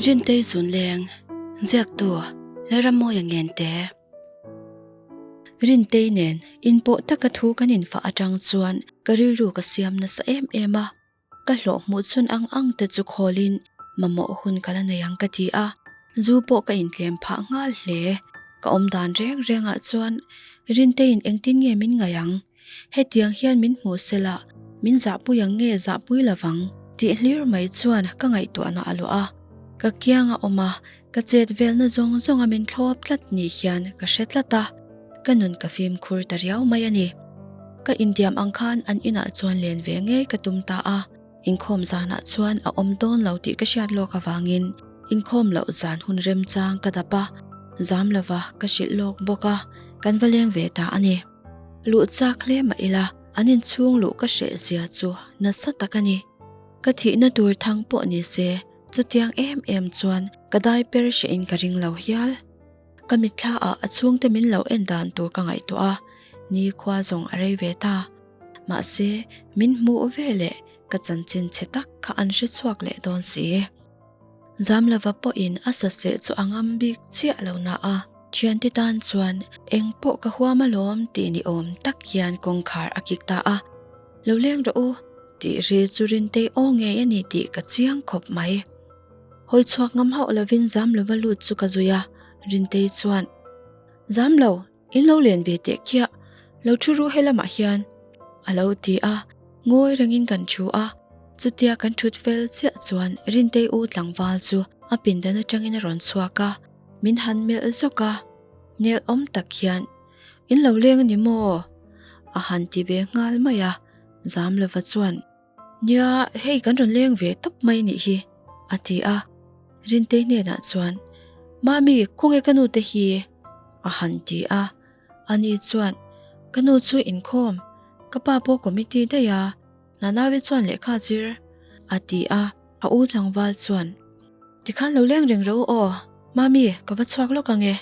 Rintei Zunleng, Ziaktu, Lalrammawia Ngente. Rintei nen inpawh taka thu kan infah atang chuan ka rilru ka siam nasa em em a. Ka hlawh hmuh chhun ang ang te chu khawlin mamawh hun ka la nei ang ka ti a, zu pawh ka intlem phah nghal hle. Ka awm dan reng rengah chuan Rinteiin engtin nge min ngaih ang? Hetiang hian min hmuh sela min zahpui ang nge zahpui lovang tih hlir mai chuan ka ngaihtuahna a luah a. Ka kiang a awm a, ka chet velna zawng zawnga min thlawp tlat ni hian ka hre tlat a. Ka nun ka fimkhur ta riau mai a ni. Ka intiam ang khan an inah chuan len ve ngei ka tum ta a, inkhawm zanah chuan a awm dawn lo tih ka hriat lawk avangin inkhawm loh zan hun remchang ka dap a, zam lova ka hrilh lawk bawk a, kan va leng ve ta a ni. Luh chak hle mah ila an inchhung luh ka hreh zia chu nasa tak a ni. Ka thihna tur thang pawh ni se chutiang em em chuan ka dai per hrehin ka ring lo hial. Ka mitthla ah a chhungte min lo en dan tur ka ngaihtuah a, ni khua zawng a rei ve ta. Mahse, min hmuh ve leh ka chanchin chhe tak kha an hre chhuak leh dawn si. Zamlova pawhin a saseh chu a ngam bik chiah lo na a, thiante tan chuan eng pawh ka huam alawm tih ni awm tak hian kawngkhar a kik ta a. Lo leng rawh u, tih ri chu Rintei aw ngei a ni tih ka chiang khawp mai. Hawi chhuak ngam hauh lovin zam lova lut chu ka zui a, Rintei chuan, Zam lo, in lo len ve teh khiah, lo thu ru helamah hian, a lo ti a, ngawi rengin kan thu a, chutia kan thut fel chiah chuan Rintei u tlangval chu a pindan atangin a rawn chhuak a, min han melh zawk a, nel awm tak hian, In lo leng a ni maw? a han ti ve nghal mai a, zam lova chuan, Nia, hei kan rawn leng ve tawp mai nih hi, a ti a. Rintei hnenah chuan, Mami, khawnge ka nute hi? a han ti a. Ani chuan, Ka nu chu inkhawm, ka pa pawh committee daih a, Nanavi chuan lehkha zir, a ti a. A u tlangval chuan, Tikhan lo leng reng rawh u aw, Mami, ka va chhuak lawk ang e,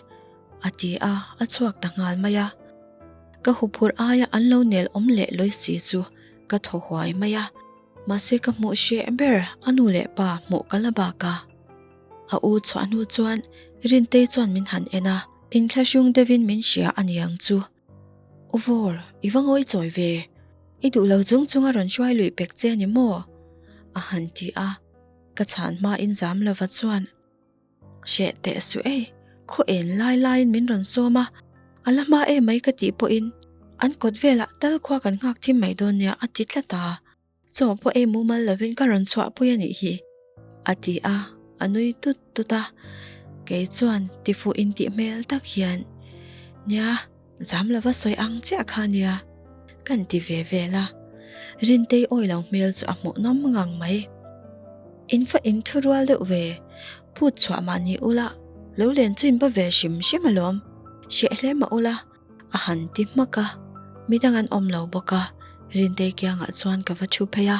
a ti a, a chhuak ta nghal mai a. Ka huphurh aia an lo nel awm leh lawi si chu ka thaw huai mai a, mahse ka hmuh hreh ber a nu leh pa hmuh ka la bak a. A u chhuah hnu chuan Rintei chuan min han en a, inthlahrung deuhin min hria a niang chu. U Vawr, i va ngawi chawi ve, i duh lo chung chung a rawn hruai luih pek che a ni maw? a han ti a, ka chhan hmain zam lova chuan. Hreh teh suh ei, khaw en lai laiin min rawn sawm a, a la hma em mai ka tih pawhin an kawt velah tal khua kan nghak thim mai dawn nia a ti tlat a, chaw pawh ei mumal lovin ka rawn chhuahpui a nih hi a ti a, a nui tut tut a, kei chuan tifuh intih hmel tak hian nia Zam lova sawi ang chiah kha nia, kan ti ve vel a. Rintei awi lo hmel chu a hmuh nawm ngang mai. In fa in thu rual deuh ve, phut chhuah mah ni ula, lo len chu in va ve hrim hrim alawm, hreh hle mah ula, a han ti hmak a. Midang an awm lo bawk a, Rintei kiangah chuan ka va thu phei a,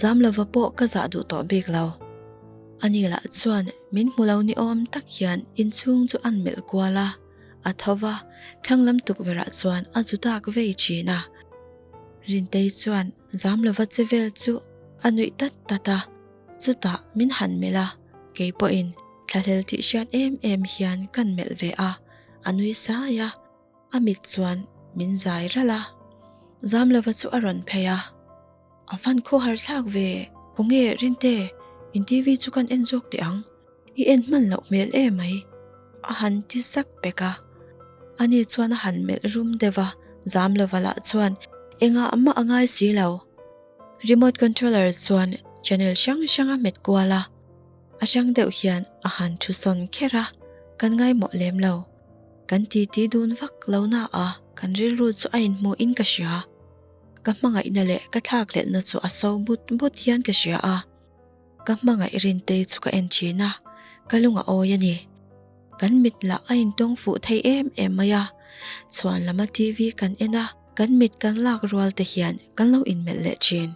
zam lova pawh ka zah duh tawh bik lo. Ani lah chuan min hmu lo ni awm tak hian inchhung chu an melh kual a. A tho va, thlang lam tukverhah chuan a zu tak vei thin a. Rintei chuan zam lova che vel chu a nuih tat tat a, chutah min han melh a, kei pawhin thlahlel tih hriat em em hian kan melh ve a, a nui sai a, a mit chuan min zai ralh a. Zam lova chu a rawn phei a, A van khawhar thlak ve, khawnge Rinte, in TV chu kan en zawk teh ang. I en hman loh hmel e mai, a han ti sak pek a. Ani chuan a han melh rum deuh a, zam lova lah chuan engah mah a ngai si lo. Remote controller chuan channel hrang hrang a hmet kual a, a hrang deuh hian a han thu sawn kher a, kan ngaimawh lem lo. Kan titi dun vak lo na a, kan rilru chu a inhmuhin ka hria. Ka hmangaihna leh ka thlakhlelhna chu a so but but hian ka hria a. Ka hmangaih Rintei chu ka en thin a, ka lung a awi a ni. Kan mit lah a intawng fuh thei em em mai a, chhuan lama TV kan en a, kan mit kan lak rual te hian kan lo inmelh leh thin.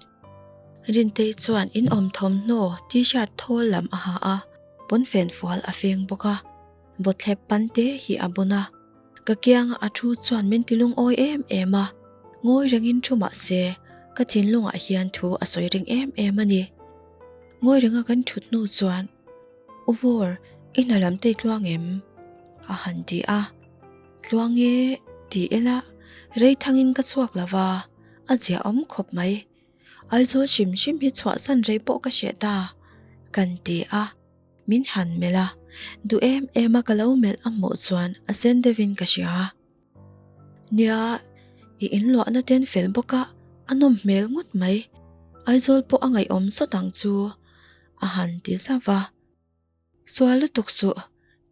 Rintei chuan inawm thawmhnaw t-shirt thawl lam a ha a, pawnfen fual a feng bawk a, vawthlep pan te hi a bun a. Ka kianga a thu chuan min ti lungawi em em a, ngawi rengin thu mah se ka thinlungah hian thu a sawi ring em em a ni. Ngawi renga kan thut hnu chuan, U Vawr, i hna lam te i tluang em? a han ti a. Tluang e, ti ila, rei thangin ka chhuak lo va, a ziahawm khawp mai. Aizawl hrim hrim hi chhuahsan rei pawh ka hreh ta, kan ti a. Min han melh a, duh em em a ka lo melh a hmuh chuan a sen deuhin ka hria. Nia, i inluahna ten fel bawk a, a nawm hmel ngawt mai. Aizawl pawh a ngaihawm sawt ang chu, a han ti zauh va. Sual lutuk suh,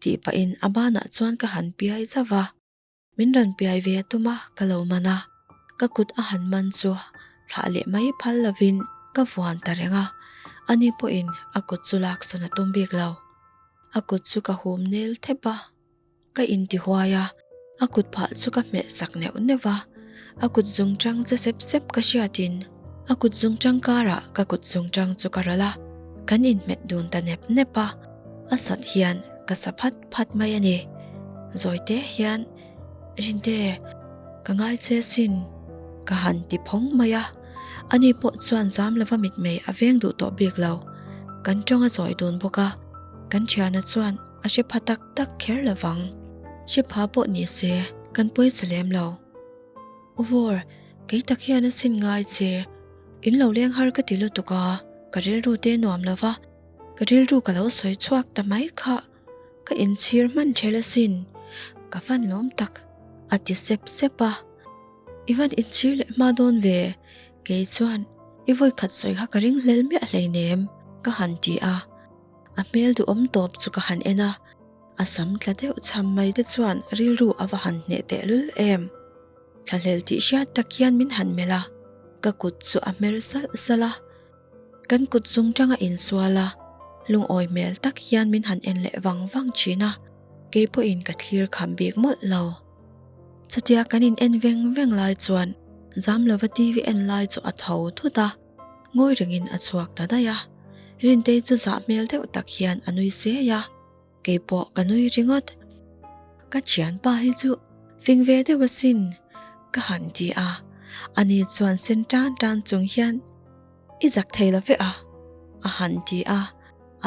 tih pahin a banah chuan ka han piai zauh va. Min rawn piai ve a tum a, ka lo man a. Ka kut a han man chu thlah leh mai phal lovin ka vuan ta reng a. Ani pawhin a kut chu laksawn a tum bik lo. A kut chu ka hum nel thep a. Ka intihuai a, a kut phah chu ka hmeh sak neuh neuh va, a kut zungchang che sep sep ka hriatin a kut zungchang karah ka kut zungchang chu ka rawlh a, kan inhmet dun ta nep nep a, a sat hian ka sa phat phat mai a ni. Zawi te hian, Rinte, ka ngai che sin, ka han ti phawng mai a, ani pawh chuan zam lova mitmei a veng duh tawh bik lo, kan tawng a zawi dun bawk a, kan thiana chuan a hre pha tak tak kher lo vang. Hre pha pawh ni se, kan pawisa lem lo. U Vawr, kei tak hian a sin ngai che. In lo leng har ka ti lutuk a, ka rilru te nuam lo va, ka rilru ka lo sawi chhuak ta mai kha. Ka inchhir hman ṭhel asin, ka van lawm tak, a ti sep sep a. I van inchhir leh hma dawn ve, kei chuan i vawi khat sawi kha ka ring hlel miah hleinem, ka han ti a. A hmel duhawm tawp chu ka han en a, a sam tla deuh chham mai te chuan rilru a va han hneh tehlul em. Thlahlel tih hriat tak hian min han melh a, ka kut chu a hmer salh salh a. Kan kut zung tang a insual a, lungawi hmel tak hian min han en leh vang vang thin a, kei pawhin ka thlir kham bik mawlh lo. Chutia kan in en veng veng lai chuan Zamlova TV en lai chu a tho thut a. Ngawi rengin a chhuak ta daih a, Rintei chu zah hmel deuh tak hian a nui siai a, keipawh ka nui ringawt. Ka thianpa hi chu fing ve deuh asin ka han ti a, ani chuan sen tan tan chung hian I zak thei lo ve a a han ti a,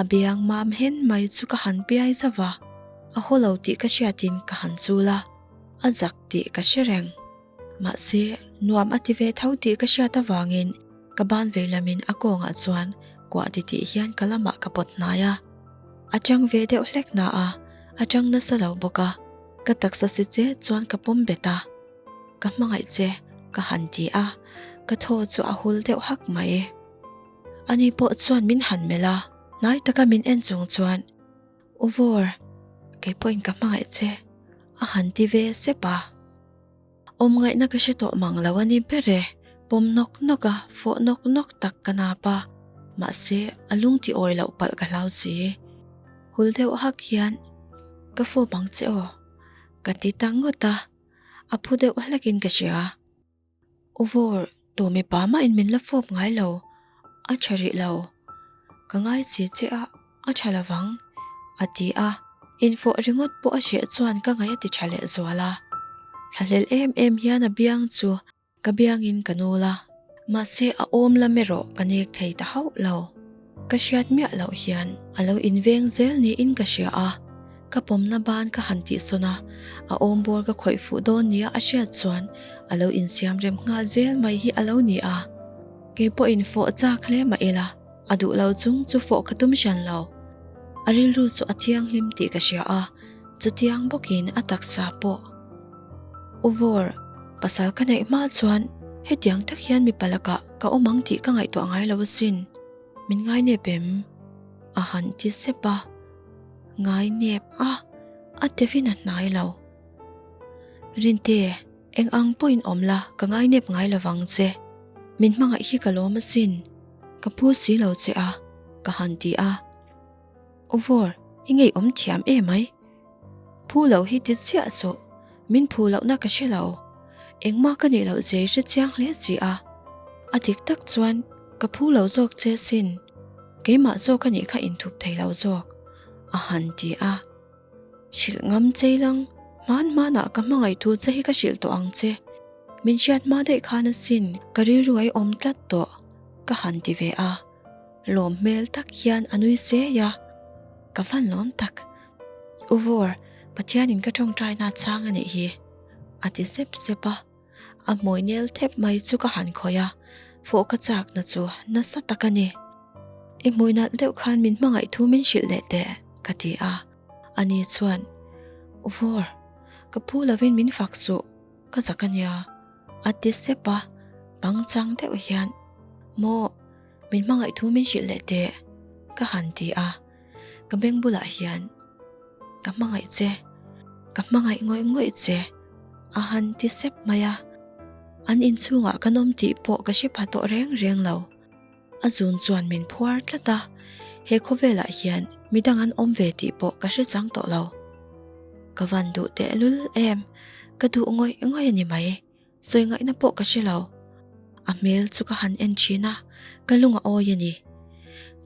a biang mam hen mai chu ka han piai zauh a, a haw lo tih ka hriatin ka han chul a, a zak tih ka hre reng. Mahse, nuam a ti ve tho tih ka hriat avangin ka ban vei lamin a kawngah chuan kuah ti tih hian ka lamah ka pawt hnai a. A chang ve deuh hlek na a, a chang nasa lo bawk a, ka taksa si che chuan ka pawm bet a. Ka hmangaih che, ka han ti a, ka thaw chu a hul deuh hak mai. Ani pawh chuan min han melh a, hnai taka min en chung chuan, U Vawr, kei pawhin ka hmangaih che, a han ti ve sep a. Awm ngaihna ka hre tawh mang lo a ni ber e, pawm nawk nawk a, fawh nawk nawk tak ka nap a, mahse a lung ti awi loh palh ka hlau si. Hul deuh hak hian ka fawp ang che aw, ka ti ta ngawt a, a phu deuh hlekin ka hria. U Vawr, tu mipa mahin min la fawp ngai lo, a tha rih lo. Ka ngai chi che a, a tha lo vang, a ti a. Infawh ringawt pawh a hreh chuan ka ngaih a ti tha leh zual a. Thlahlel em em hian a biang chu ka biangin ka nul a. Mahse a awm lam erawh ka nek thei ta hauh lo. Ka hriat miah loh hian a lo inveng zel niin ka hria a, ka pawmna ban ka han tihsawn a, a awmbawr ka khawih fuh dawn nia a hriat chuan a lo insiam rem nghal zel mai hi a lo ni a. Kei pawhin fawh chak hle mah ila, a duh lo chung chu fawh ka tum hran lo. A rilru chu a thianghlim tih ka hria a, chutiang bawkin a taksa pawh. U Vawr, pasal ka neih hma chuan hetiang tak hian mipa lakah ka awm ang tih ka ngaihtuah ngai lo asin. Min ngai nep em? A han ti sep a. Ngai nep a, a tevin a hnai lo. Rinte, eng ang pawhin awm la, ka ngai nep ngai lo vang che. Min hmangaih hi ka lawm asin, ka phu si lo che a, ka han ti a. U Vawr, i ngeiawm thiam em mai. Phu loh hi ti chiah suh, min phu lohna ka hre lo. Engmah ka nih loh zia i hre chiang hle si a. A dik tak chuan ka phu lo zawk che sin, keimah zawk a nih kha inthup thei lo zawk, a han ti a. Hrilh ngam chei lang, hman hmanah ka hmangaih thu che hi ka hrilh tawh ang che. Min hriat hma daih khan asin ka rilru a i awm tlat tawh, ka han ti ve a. Lawm hmel tak hian a nui sei a. Ka van lawm tak. U Vawr, Pathianin ka tawngtaina a chhang a nih hi, a ti sep sep a. A hmui nel thep mai chu ka han khawih a, fawh ka chakna chu nasa tak a ni. I hmui nalh deuh khan min hmangaih thu min hrilh leh teh, ka ti a. Ani chuan, U Vawr, ka phu lovin min fak suh, ka zak a nia, a ti sep a, pangchang deuh hian, Maw, min hmangaih thu min hrilh leh teh, ka han ti a. Ka beng bulah hian, Ka hmangaih che, ka hmangaih ngawih ngawih che, a han ti sep mai a. An inchhungah kan awm tih pawh ka hre pha tawh reng reng lo. A zun chuan min phuar tlat a, he khawvelah hian midang an awm ve tih pawh ka hre chang tawh lo. Ka van duh tehlul em, ka duh ngawih ngawih a ni mai. Sawi ngaihna pawh ka hre lo. A hmel chu ka han en thin a, ka lung a awi a ni.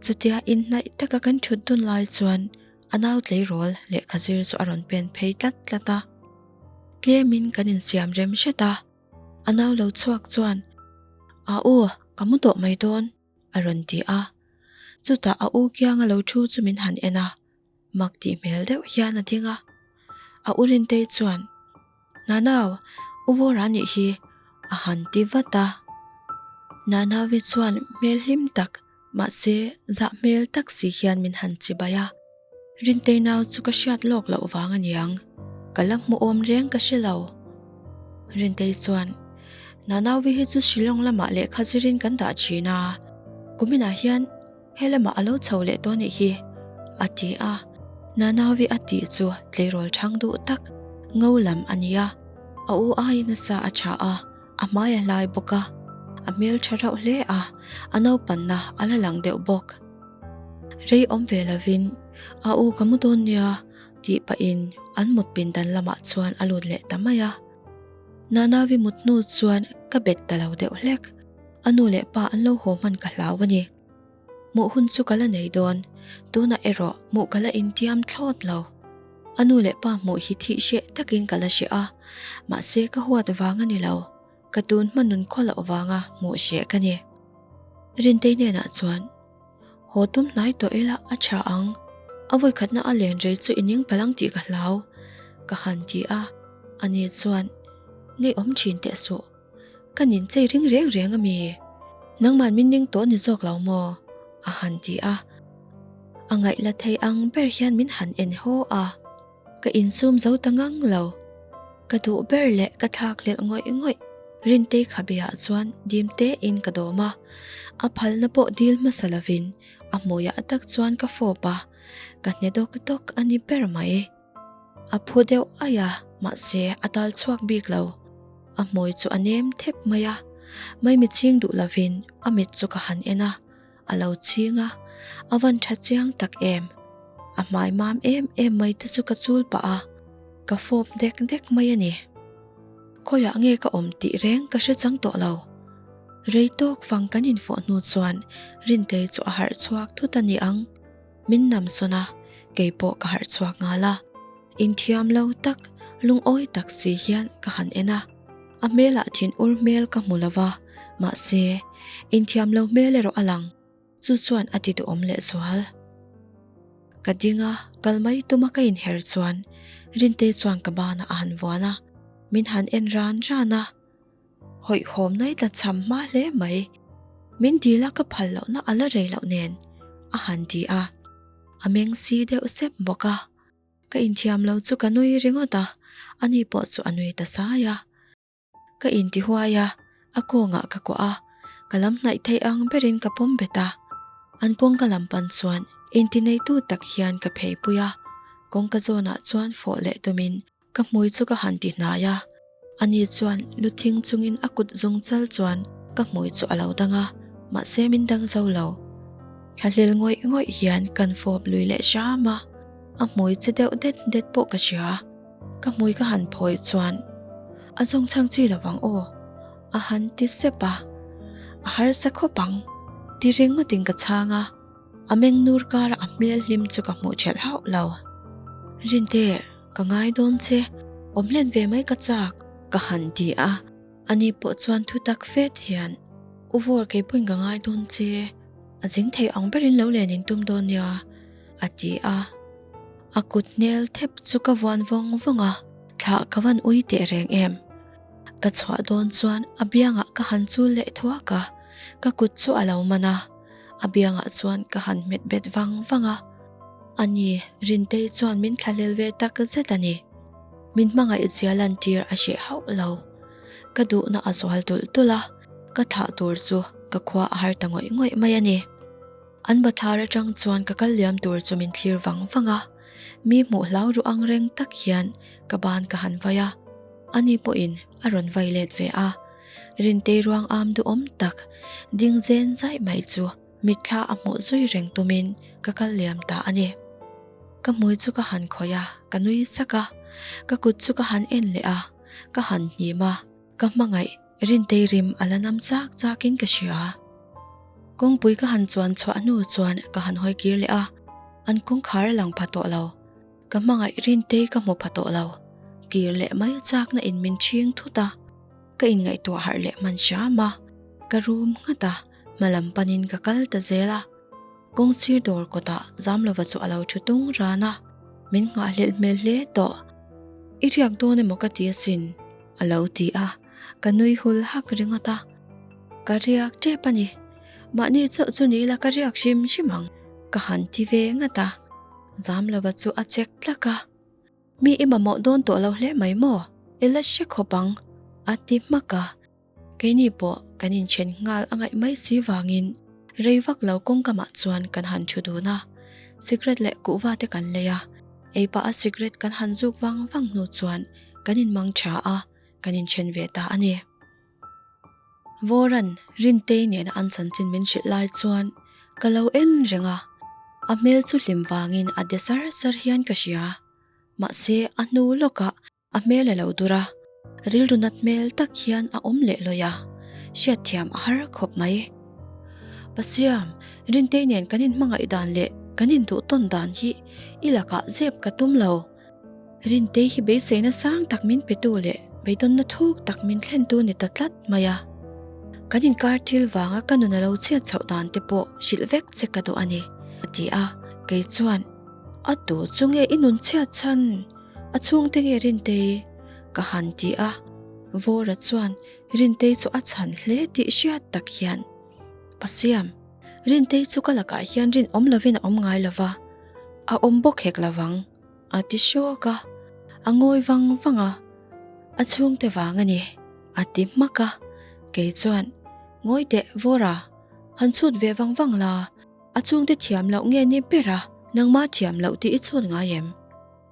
Chutia inhnaih taka kan thut dun lai chuan a nau tleirawl lehkha zir chu a rawn pen phei tlat tlat a. Tlemin kan insiam rem hret a, a nau lo chhuak chuan, A u, ka mu tawh mai dawn, a rawn ti a. Chutah a u kianga lo thu chu min han en a, mak tih hmel deuh hian a ding a. A u Rintei chuan, Nanau, u Vawra nih hi, a han ti vat a. Nanaui chuan hmel hlim tak, mahse zah hmel tak si hian min han chibai a. Rintei nau chu ka hriat lawk loh vang a niang, ka la hmuhawm reng ka hre lo. Rintei chuan, Nanaui hi chu Shillong lamah lehkha zirin kan dah thin a, kuminah hian He lamah a lo chho leh tawh anih hi, a ti a. Nanawi a tih chu tleirawl chhang duh tak ngo lam a ni a. A u aiin a sa a tha a, a hmai a hlai bawk a. A hmel tha rauh hle a, a naupanna a la lang deuh bawk. Rei awm ve lovin, A u ka mu dawn nia, tih pahin an mut pindan lamah chuan a lut leh ta mai a. Nanawi mut hnu chuan ka bet ta lo deuh hlek. A nu leh pa an lo haw hman ka hlau a ni. Hmuh hun chu ka la nei dawn, tunah erawh hmuh ka la intiam thlawt lo. A nu leh pa hmuh hi thih hreh takin ka la hreh a, mahse ka huat vang a ni lo, ka tun hma nun khaw loh vanga hmuh hreh ka ni. Rintei hnenah chuan, Haw tum hnai tawh ila a tha ang, a vawikhatna a len rei chu i ning palh ang tih ka hlau, ka han ti a, ani chuan, Ngeiawm thin teh suh. Ka nin chei ring reng reng a mi? Nangman min ning tawh ni zawk lo maw? A han ti a. A ngaih la thei ang ber hian min han en haw a. Ka insum zo ta ngang lo. Ka duh ber leh ka thlak hlelh ngawih ngawih Rintei khabeah chuan dim tein ka dawm a. A phalna pawh dil hmasa lovin a hmuiah tak chuan ka fawp a. Ka hne dawk dawk a ni ber mai. A phu deuh aih a, mahse a tal chhuak bik lo. A hmui chu a nem thep mai a, maimi ching duh lovin a mit chu ka han en a, a lo ching a, a van tha chiang tak em. A hmai mam em em mai te chu ka chul pah a, ka fawp dek dek mai a ni. Khawiah nge ka awm tih reng ka hre chang tawh lo. Rei tawk fang kan infawh hnu chuan Rintei chu a harh chhuak thut a ni ang. Min nam sawn a, kei pawh ka harh chhuak nghal a. Inthiam lo tak, lungawi tak si hian ka han en a. A hmelah thin ur hmel ka hmu lo va, mahse, inthiam lo hmel erawh a lang. Chu chuan a ti duhawm lehzual. Ka ding a, kal mai tuma ka inher chuan Rintei chuan ka banah a han vuan a, min han en ran ran a. Hawihhawm nai tla cham hma hle mai. Min dil a ka phal lohna a la rei loh nen, a han ti a. A meng si deuh sep bawk a. Ka inthiam lo chu ka nui ringawt a, ani pawh chu a nui ta sai a. Ka inti huai a, a kawngah ka kuah a, ka lam hnaih theih ang berin ka pawm bet a. An kawngka lam pan chuan intineitu tak hian ka pheipui a, kawngka zawnah chuan fawh leh tumin Ka hmui chu ka han ti hnai a, ani chuan lu thing chungin a kut zung chal chuan ka hmui chu a lo dang a, mahse min dang zo lo. Thlahlel ngawih ngawih hian kan fawp lui leh hram a, a hmui che deuh det det pawh ka hria. Ka hmui ka han phawi chuan a zawng chhang chi lo ang aw, a han ti sep a, a harsa khawp ang ti ringawtin ka chhang a. A meng nur kara a hmel hlim chu ka hmuh ṭhelh hauh lo. Rinte, ka ngai dawn che, awm hlen ve mai ka chak, ka han ti a. Ani pawh chuan thu tak fet hian, U Vawr kei pawhin ka ngai dawn che, a zing thei ang berin lo len in tum dawn nia, a ti a. A kut nel thep chu ka vuan vawng vawng a, thlah ka van ui teh reng em. Ka chhuah dawn chuan a biangah ka han chul leh thuak a, ka kut chu a lo man a, a biangah chuan ka han hmet bet vang vang a. Ani, Rintei chuan min thlahlel ve tak zet a ni. Min hmangaih zia lantir a hreh hauh lo. Ka duhna a zual tulh tulh a, ka thlah tur chu ka khua a har ta ngawih ngawih mai a ni. An bathlar atang chuan ka kal liam tur chu min thlir vang vang a, mi hmuh hlau ruh ang reng tak hian ka ban ka han vai a, ani pawhin a rawn vai let ve a. Rintei ruang am duhawm tak ding zen zaih mai chu mitthla a hmuh zui reng tumin ka kal liam ta a ni. Ka hmui chu ka han khawih a, ka nui sak a, ka kut chu ka han en leh a, ka han hnim a, ka hmangaih Rintei rim a la nam chak chakin ka hria. Kawngpui ka han chuan chhuah hnu chuan ka han hawi kir leh a, an kawngkhar a lang pha tawh lo. Ka hmangaih Rintei ka hmu pha tawh lo. Kir leh mai chakna in min chhing thut a, ka inngaihtuah harh leh hman hram a, ka rum nghat a, hma lam panin ka kal ta zel a. Kawngsir dawr kawtah Zamlova chu a lo thu tung ran a, min nghahhlelh hmel hle tawh. I riak dawn emaw ka ti asin, a lo ti a, ka nui hul hak ringawt a. Ka riak tep a ni, mahni chauh chu ni ila ka riak hrim hrim ang, ka han ti ve ngat a. Zamlova chu a chek tlak a. Mi i mamawh dawn tawh lo hle mai maw? I la hre khawp ang, a ti hmak a. Keini pawh kan inchen nghal a ngaih mai si vangin rei vak lo kawngkamah chuan kan han thu dun a, cigarette leh kuhva te kan lei a, ei pah a cigarette kan han zuk vang vang hnu chuan kan inmang tha a, kan inchen ve ta a ni. Vawran Rintei nena an chanchin min hrilh lai chuan ka lo en reng a, a hmel chu hlim vangin a de sar sar hian ka hria. Mahse a hnu lawkah A hmel a lo dur a, rilru nat hmel tak hian a awm leh lawih a, hriatthiam a har khawp mai. Pasiam, Rintei nen kan inhmangaih dan leh kan induh tawn dan hi i lakah zep ka tum lo. Rintei hi beiseina sang tak min petu leh beidawnna thuk tak min thlentu ni ta tlat mai a. Kan inkar thil vanga ka nun a lo chhiat chhoh dan te pawh hrilh vek che ka duh a ni, a ti a, kei chuan, A tu chu nge i nun chhiat chhan? A chhungte nge Rintei? Ka han ti a, Vawra chuan Rintei chu a chhan hle tih hriat tak hian, Pasiam, Rintei chu ka lakah hian rinawm lovin a awm ngai lo va, a awm bawk hek lo vang, a ti hrawk a, a ngawi vang vang a, A chhungte vang a ni, a ti hmak a, kei chuan, Ngawi teh Vawra, han chhut ve vang vang la, a chhungte thiam loh nge ni ber a, nangmah thiam loh tih i chhut ngai em?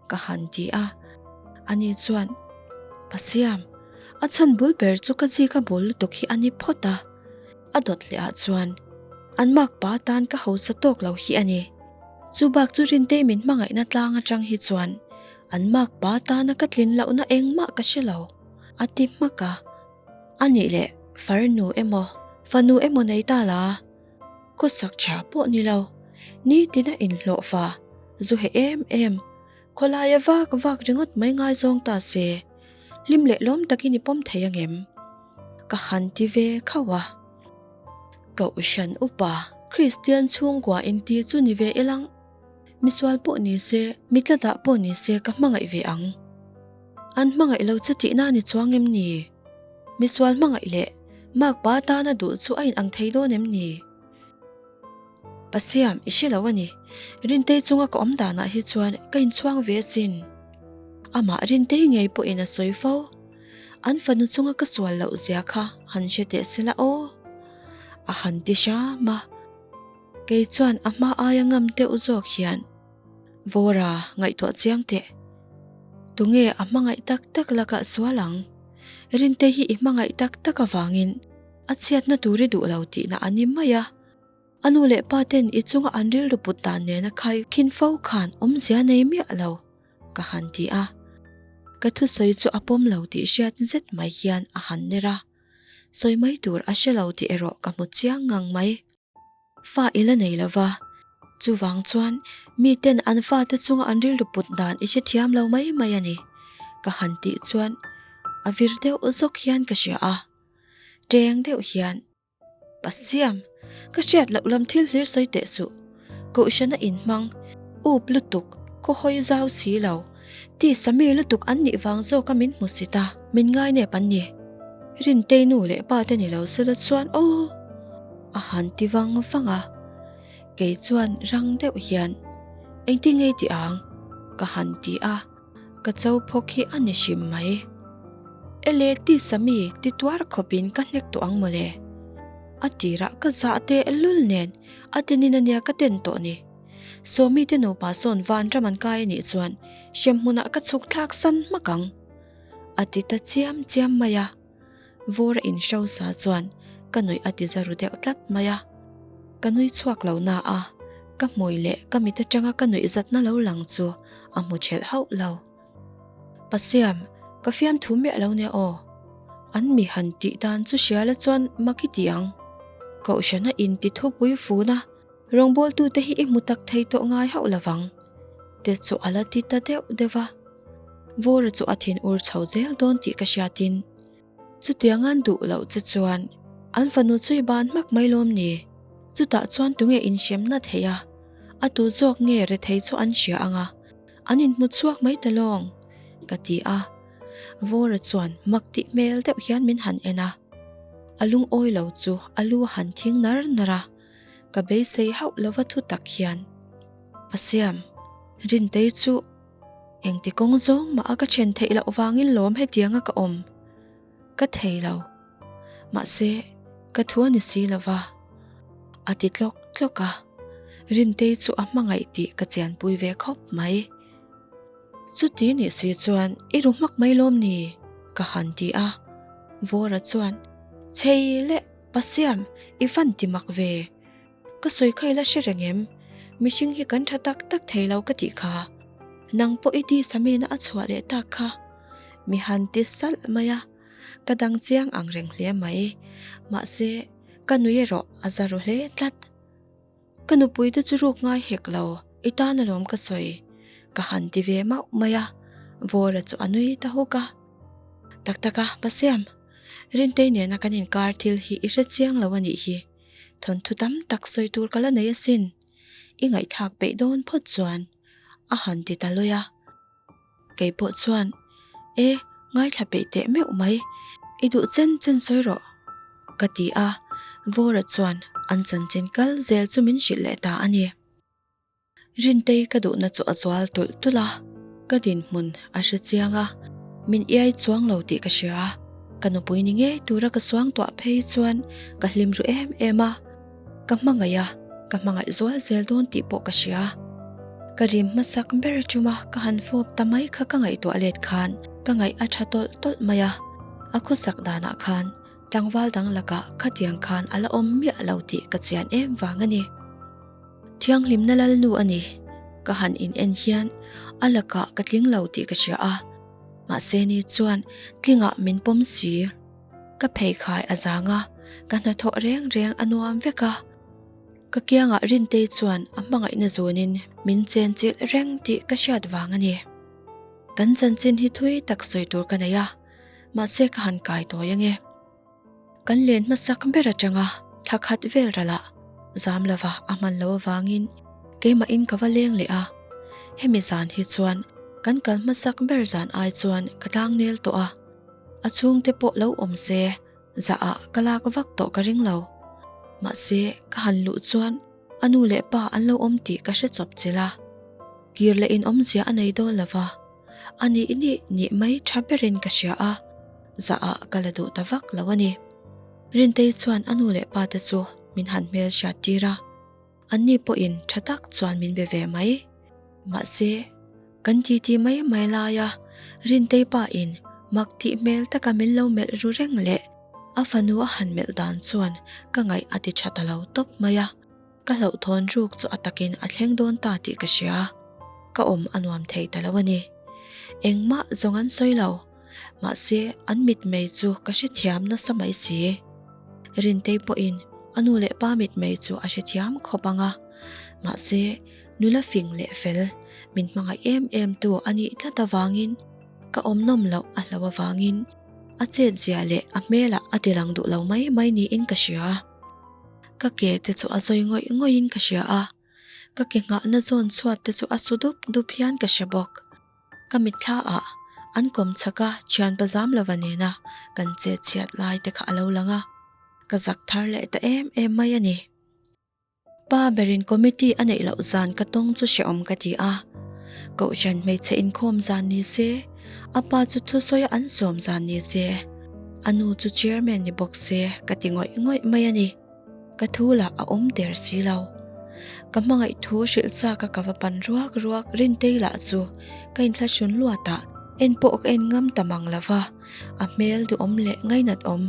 Ka han ti a, ani chuan, Pasiam, a chhan bul ber chu ka zika bul lutuk hi a ni phawt a, a dawt leh ah chuan an makpa tan ka hausa tawk lo hi a ni. Chu bak chu Rintei min hmangaihna tlang atang hi chuan an makpa tana ka tlin lohna engmah ka hre lo, a ti hmak a. A nih leh farnu emaw fanu emaw nei ta la? Khawsak tha pawh ni lo, nitin a inhlawh fa, zu he em em, khawlaia vak vak ringawt mai ngaizawng ta se, hlim leh lawm takin i pawm thei angem? Ka han ti ve khauh a. Kohhran upa Kristian chhungkua inti chu ni ve ilang, misual pawh ni se, mi tlatah pawh ni se ka hmangaih ve ang. An hmangaih lo che tihna ni chuang em ni? Misual hmangaih leh makpa tana duh chu a inang thei dawn em ni? Pasiam, i hre lo a ni. Rintei chunga ka awm danah hi chuan ka inchhuang ve asin. Amah Rintei ngei pawhin a sawi fo. An fanu chunga ka sual loh zia kha han hre teh se la aw. A han ti hram a. Kei chuan a hma aia ngam deuh zawk hian Vawra ngaihtuah chiang teh. Tunge a hmangaih tak tak lakah sual ang? Rinte hi i hmangaih tak tak avangin a chhiatna tur i duh lo tihna a ni mai a. A nu leh pa ten i chunga an rilru put dan nena khai khin fo khan awmzia nei miah lo, ka han ti a. Ka thusawi chu a pawm lo tih hriat zet mai hian a han ner a. Sawi mai tur a hre lo tih erawh ka hmu chiang ngang mai. Fa i la nei lo va, chuvang chuan miten an fate chunga an rilru put dan i hrethiam lo mai mai a ni, ka han tih chuan a vir deuh zawk hian ka hria a, teng deuh hian, Pasiam, ka hriat loh lam thil hlir sawi teh suh, Kohhrana inhmang, up lutuk. Khaw hawi zau si lo. Tisa mi lutuk an nih vang zawka min hmu si ta. Min ngainep an ni. Rintei nu leh pa te ni lo sela chuan aw! A han ti vang vang a. Kei chuan rang deuh hian, Engtin nge i tih ang? Ka han ti a. Ka cho phawk hi a ni hrim mai. Ele tisa mi ti tuar khawpin ka hnek tawh ang mawle. A tirah ka zah teh lul nen a tenin ania ka ten tawh ni. Sawmi te nupa sawn vanram an kai anih chuan hremhmunah ka chhuk thlak san hmak ang. A ti ta chiam chiam mai a. Vawr a inhrosa chuan ka nuih a ti za ru deuh tlat mai a. Ka nui chhuak lo na a, ka hmui leh ka mit atanga ka nuih zatna lo lang chu a hmu thelh hauh lo. Pasiam, ka fiamthu miah lo nia aw. An mi han tih dan chu hria la chuan mak i ti ang. Kohhrana inti thupui fun a. Rawngbawltute hi i hmu tak thei tawh ngai hauh lovang te chu a la ti ta deuh deuh a. Vawra chu a thin ur chho zel dawn tih ka hriatin chutiang an duh loh che chuan an fanu chu i ban hmak mai lawm ni? Chutah chuan tunge inhremna theih a, a tu zawk nge rethei chu an hria ang a, an inhmu chhuak mai ta lawng ka ti a. Vawra chuan mak tih hmel deuh hian min han en a, a lungawi lo chu a lu a han thing nar nar a. Ka beisei hauh lova thu tak hian Pasiam, Rintei chu engti kawng zawng mah a ka then theih loh vangin lawm hetianga ka awm ka thei lo. Mahse, ka thu a ni si lova a ti tlawk tlawk a, Rintei chu a hmangaih tih ka chianpui ve khawp mai. Chuti nih si chuan i ru hmak mai lawm ni? ka han ti a, Vawra chuan Chei leh! Pasiam, i van ti mak ve. Ka sawi kha i la hre reng em? Mihring hi kan tha tak tak thei lo ka tih kha. Nang pawh i tisa mina a chhuah leh tak kha. Mi han ti salh mai a, ka dang chiang ang reng hle mai. Mahse, ka nui erawh a za ru hle tlat. Ka nupui te chu ruk ngai hek lo, i tan alawm ka sawi. Ka han ti ve mauh mai a, Vawra chu a nui ta huk a. Tak tak a, Pasiam, Rintei nena kan inkar thil hi i hre chiang lo a nih hi. Thawnthu tam tak sawi tur ka la nei asin. I ngaihthlak peih dawn phawt chuan a han ti ta lawi a. Kei pawh chuan, E, ngaithla peih teh meuh mai, i duh chen chen sawi rawh, ka ti a. Vawra chuan an chanchin kal zel chu min hrilh leh ta a ni. Rintei ka duhna chu a zual tulh tulh a, ka dinhmun a hre chiang a, min iai chuang lo tih ka hria. Ka nupui ni ngei tura ka suangtuah phei chuan ka hlim ru em em a, ka hmangaih a, ka hmangaih zual zel dawn tih pawh ka hria. Ka rim hmasak ber chuma ka han fawp ta mai kha ka ngaihtuah let khan ka ngaih a tha tawlh tawlh mai a, a khawsak danah khan tlangval dang lakah khatiang khan a la awm miah lo tih ka chian em vang a ni. Thianghlimna lalnu a ni. Ka han in en hian a lakah ka tling lo tih ka hria a, mahse ni chuan tlingah min pawm si. Ka pheikhai a zang a, ka hnathawh reng reng a nuam vek a. Ka kiangah Rintei chuan a hmangaihna zunin min chenchilh reng tih ka hriat vang a ni. Kan chanchin hi thui tak sawi tur ka nei a, mahse ka han kai tawi ange. Kan len hmasak ber atanga thla khat vel ralah zam lova a hman loh avangin keimahin ka va leng leh a. Hemi zan hi chuan kan kal hmasak ber zan ai chuan ka tlangnel tawh a, a chhungte pawh lo awm se zahah ka lak vak tawh ka ring lo. Mahse ka han luh chuan a nu leh pa an lo awm tih ka hre chawp chilh a, kir leh in awmzia a nei dawn lova. A nih nih nih mai tha berin ka hria a, zahah ka la duh ta vak lo a ni. Rintei chuan a nu leh pa te chu min han hmel hriat tir a, anni pawhin tha tak chuan min be ve mai. Mahse, kan titi mai mai laia Rintei pa in mak tih hmel taka min lo melh ru reng leh a fanu a han melh dan chuan ka ngaih a ti tha ta lo tawp mai a. Ka hlauhthawn ruk chu a takin a thleng dawn ta tih ka hria. Ka awm a nuam thei ta lo a ni. Engmah zawng an sawi lo. Mahse, an mitmei chu ka hrethiam nasa mai si. Rintei pawhin a nu leh pa mitmei chu a hrethiam khawp ang a. Mahse, nula fing leh fel, min hmangaih em em tu a nih tlat avangin ka awm nawm loh a hlo avangin a chetzia leh a hmelah a tilang duh lo mai mai niin ka hria. Ka ke te chu a zawi ngawih ngawih in ka hria a. Ka ke nghahna zawn chhuat te chu a su dup dup hian ka hre bawk. Ka mitthla ah an kawm chhak a thian pazam lova nena kan chet chhiat lai te kha a lo lang a, ka zak thar leh ta em em mai a ni. Pa berin committee a neih loh zan ka tawng chu hrehawm ka ti a, Kohhran hmeichhe inkhawm zan ni se, a pa chu thusawi a an sawm zan ni se, a nu chu chairman ni bawk se ka ti ngawih ngawih mai a ni. Ka thu lah a awm der si lo. Ka hmangaih thu hrilh chak a ka va pan ruak ruak Rintei lah chu ka inthlahrun luat a, en pawh ka en ngam ta mang lo va, a hmel duhawm leh ngainat awm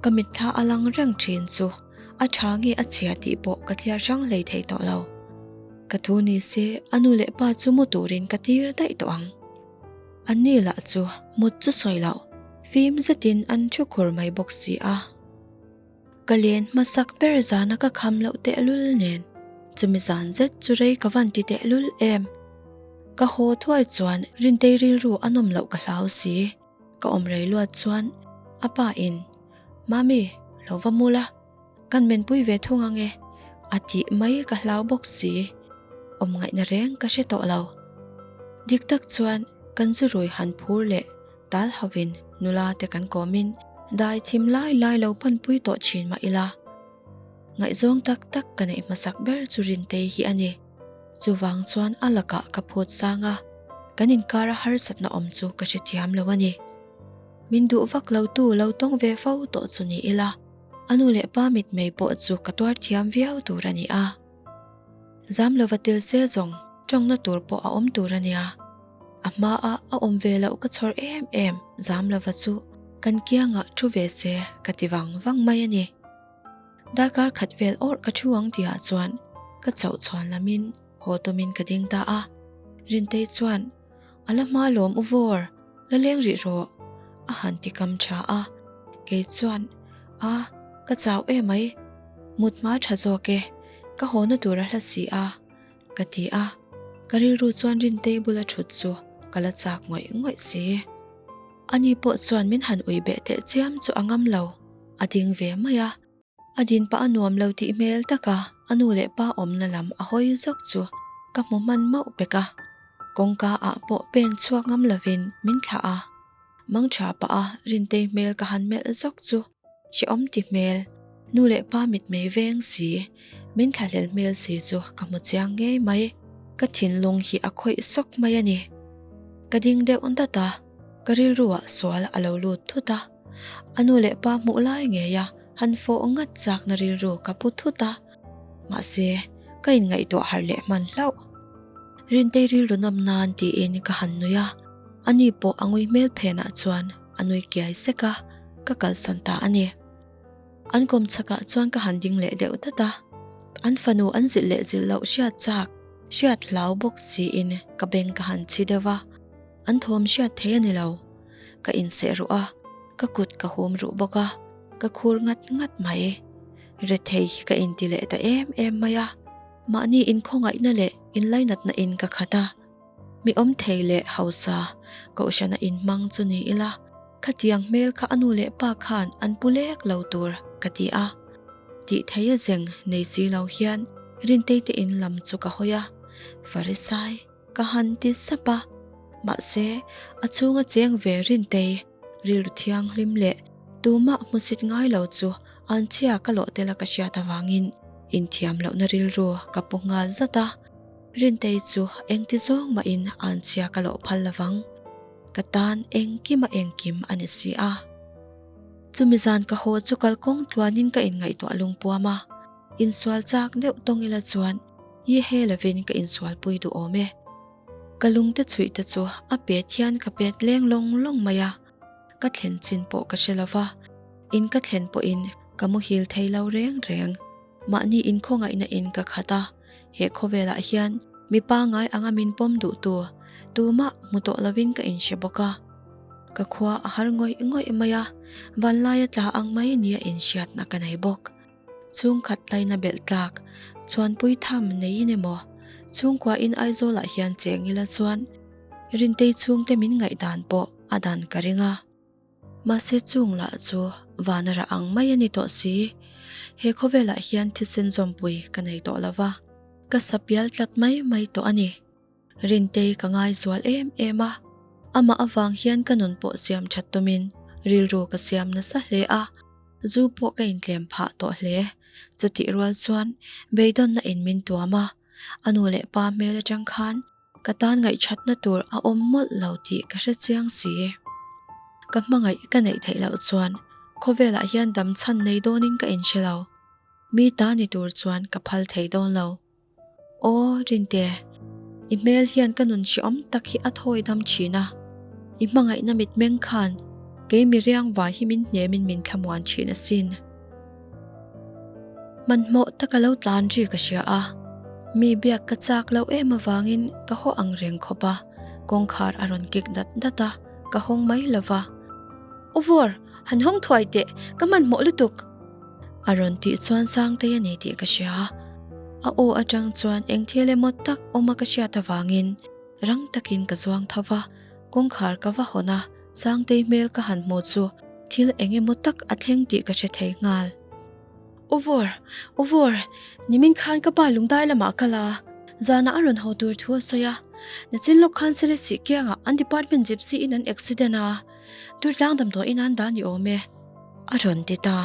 ka mitthla a lang reng thin chu. A tha nge a chhia tih pawh ka thliar hrang hlei thei tawh lo. Ka thu ni se a nu leh pa chu mu turin ka tir daih tawh ang. An ni lah chu mut chu sawi loh, fim zetin an thu khur mai bawk si a. Ka len hmasak ber zana ka kham loh tehlul nen chumi zan zet chu rei ka van ti tehlul em. Ka haw thuai chuan Rintei rilru a nawm loh ka hlau si. Ka awm rei luat chuan a pa in Mami, lo va mu la, kan menpui ve thung ang e, a tih mai ka hlau bawk si. Awm ngaihna reng ka hre tawh lo. Dik tak chuan kan zu rui han phur leh tal hovin nula te kan kawmin dai thim lai lai lo panpui tawh thin mah ila. Ngaihzawng tak tak ka neih hmasak ber chu Rintei hi a ni. Chuvang chuan a lakah ka phut sang a, kan inkara harsatna awm chu ka hrethiam lo a ni. Min duh vak lo tu lo tawng ve fo tawh chu ni ila, a nu leh pa mitmei pawh chu ka tuar thiam viau tur a ni a. Zam lova tel se zawng tawngna tur pawh a awm tur a nia. A hmaa a awm ve loh ka chhawr em em zam lova chu kan kiangah thu ve se ka ti vang vang mai a ni. Darkar khat vel awrh ka thu ang tihah chuan ka chauh chhuan lamin haw tumin ka ding ta a. Rintei chuan, A la hma lawm u vawr, la leng rih rawh, a han ti kam tha a. Kei chuan, A, ka chau em mai, mut hma tha zawk e, ka hawna tur a hla si a, ka ti a. Ka rilru chuan Rintei bula thut chu ka la chak ngawih ngawih si. Ani pawh chuan min han ui beh teh chiam chu a ngam lo, a ding ve mai a. A din pah a nuam lo tih hmel taka a nu leh pa awmna lam a hawi zawk chu ka hmu hman mauh pek a. Kawngka ah pawh pen chhuak ngam lovin min thlah a. Mangtha pah a Rintei hmel ka han melh zawk chu hrehawm ti hmel, nu leh pa mitmei veng si, min thlahlel hmel si chu ka hmu chiang ngei mai. Ka thinlung hi a khawih sawk mai a ni. Ka ding deuh dat a, ka rilruah sual a lo lut thut a. A nu leh pa hmuh lai ngei a han fawh ngat chakna rilru ka pu thut a, mahse ka inngaihtuah harh leh hman hlauh. Rintei rilru nawm nan tiin ka han nui a, ani pawh a ngui hmel phenah chuan a nui kiai sek a, ka kalsan ta a ni. An kawm chhakah chuan ka han ding leh deuh dat a, an fanu an zilh leh zilh loh hriat chak, hriat hlau bawk siin ka beng ka han chhi deuh a, an thawm hriat thei a ni lo. Ka inseh ruh a, ka kut ka hum ruh bawk a, ka khur ngat ngat mai. Rethei hi ka inti leh ta em em mai a, mahni inkhawngaihna leh inlainatna in ka khat a. Mi awm thei leh hausa kohhrana inhmang chu ni ila, khatiang hmel kha a nu leh pa khan an pu lek lo tur ka ti a. Tih thei a zeng nei si lo hian Rintei te in lam chu ka hawi a, Farisai. Ka han ti sap a, mahse a chhunga cheng ve Rintei rilru thianghlim leh tumah hmusit ngai lo chu an chhia ka lawh tel a ka hriat avangin inthiam lohna rilru ka pu nghal zat a, Rintei chu engti zawng mahin an chhia ka lawh phal lovang, ka tan engkim a engkim a ni si a. Chumi zan ka haw chu kalkawng tluanin ka inngaihtuah lungpuam a, insual chak deuh tawng ila chuan I he lovin ka insualpui duh awm e. Ka lungte chhuih te chu a pet hian ka pet leng lawng lawng mai a, ka thlen chin pawh ka hre lova, in ka thlen pawhin ka muhil thei lo reng reng. Mahni inkhawngaihna in ka khat a, he khawvelah hian mi pangai anga min pawm duh tu tumah hmu tawh lovin ka inhre bawk a. Ka khua a har ngawih ngawih mai a, vanlaia tla ang mai nia inhriatna ka nei bawk. Chhungkhat laina belh tlak chuanpui tham neiin emaw chhungkuain Aizawlah hian cheng ila chuan Rintei chhungte min ngaihdan pawh a dan ka ring a. Mahse chung lah chu vana rah ang mai a ni tawh si. He khawvelah hian thisen zawmpui ka nei tawh lo va. Ka sapial tlat mai mai tawh a ni. Rintei ka ngaizual em em a, amah avang hian ka nun pawh siam that tumin rilru ka siam nasa hle a, zu pawh ka intlem phah tawh hle. Chutih rual chuan beidawnna in min tuam a, a nu leh pa hmel atang khan ka tan ngaihthatna tur a awm mawlh lo tih ka hre chiang si. Ka hmangaih ka neih theih loh chuan khawvelah hian dam chhan nei dawnin ka inhre lo. Mi ta ni tur chuan ka phal thei dawn lo. Aw Rinte, i hmel hian ka nun hreawm tak hi a thawi dam thin a. I hmangaihna mitmeng khan kei mi riangvai hi min hnemin min thlamuan thin asin. Hmanhmawh taka lo tlan ri ka hria a, mi biak ka chak loh em avangin ka haw ang reng khawp a, kawngkhar a rawn kik dat dat a, ka hawng mai lo va. U Vawr, han hawng thuai teh, ka hmanhmawh lutuk! A rawn tih chuan Sangtei a ni tih ka hria. A aw atang chuan eng thil emaw tak awma ka hriat avangin rang takin ka zuang tho va, kawngkhar ka va hawn a, Sangtei hmel ka han hmu chu thil eng emaw tak a thleng tih ka hre thei nghal. U Vawr! U Vawr! Nimin khan ka pa lungdai lamah kal a, zanah a rawn haw tur thu a sawi a. Nachin lawk khan Selesih kiangah an department gypsy in an accident a, Durtlang damdawiin an dah ni awm e. A rawn ti ta.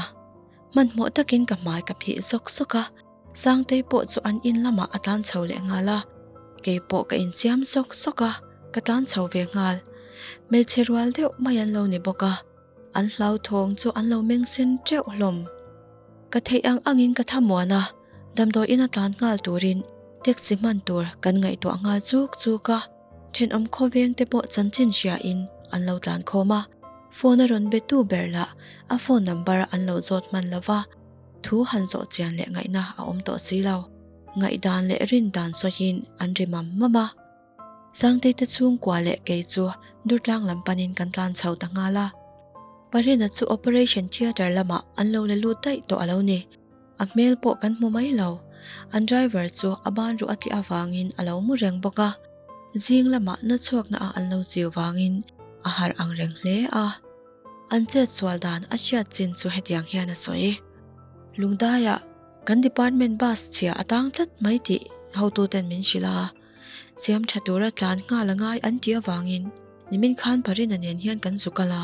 Hmanhmawh takin ka hmai ka phih zawk zawk a, Sangtei pawh chu an in lamah a tlan chho leh nghal a, kei pawh ka insiam sawk sawk a, ka tlan chho ve nghal. Hmeichhe rual deuh mai an lo ni bawk a, an hlauthawng chu an lo meng sen teuh hlawm. Ka theih ang angin ka thamuan a, damdawiin a tlan nghal turin taxi hman tur kan ngaihtuah nghal chuk chuk a. Thenawm khawveng te pawh chanchin hriain an lo tlan khawm a, phone a rawn be tu ber lah a phone number an lo zawt hman lo va, thu han zawh chian leh ngaihna a awm tawh si lo. Ngaihdan leh rindan sawiin an ri mam mam a. Sangtei te chhungkua leh kei chu Durtlang lam panin kan tlan chho ta nghal a. Parina chu operation theatre lamah an lo la lut daih tawh a lo ni. A hmel pawh kan hmu mai lo. An driver chu a ban ruh a tih avangin a lo mu reng bawk a. Zing lamah na chhuakna ah an lo chiu vangin a harh ang reng hle a. An chet sual dan a hriat chin chu hetiang hian a sawi. Lungdaiah kan department bus chhia a tang tlat mai tih hotuten min hrilh a. Siam tha tura tlan nghal a ngai an tih avangin nimin khan Parina nen hian kan zu kal a.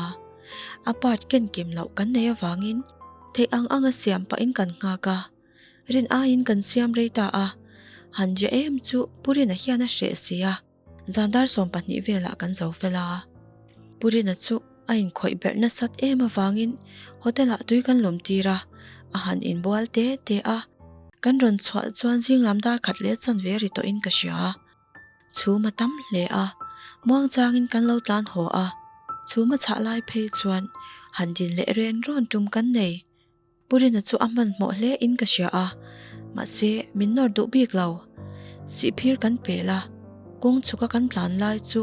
A part ken kim loh kan nei avangin theih ang anga siam pahin kan nghak a. Rin aiin kan siam rei ta a, han je em chu Purina hian a hreh si a, zan dar 12 velah kan zo fel a. Purina chu a inkhawih berh nasat em avangin hotel ah tui kan lawm tir a, a han inbual te te a. Kan rawn chhuah chuan zing lam dar khat leh chanve ri tawhin ka hria. Chhum a tam hle a, muangchangin kan lo tlan haw a, chhum a chhah lai phei chuan han din leh ren rawn tum kan nei. Pu Rina chu a hmanhmawh hle in ka hria a, mahse min nawr duh bik lo. Sihphir kan pel a, kawng chhuka kan tlan lai chu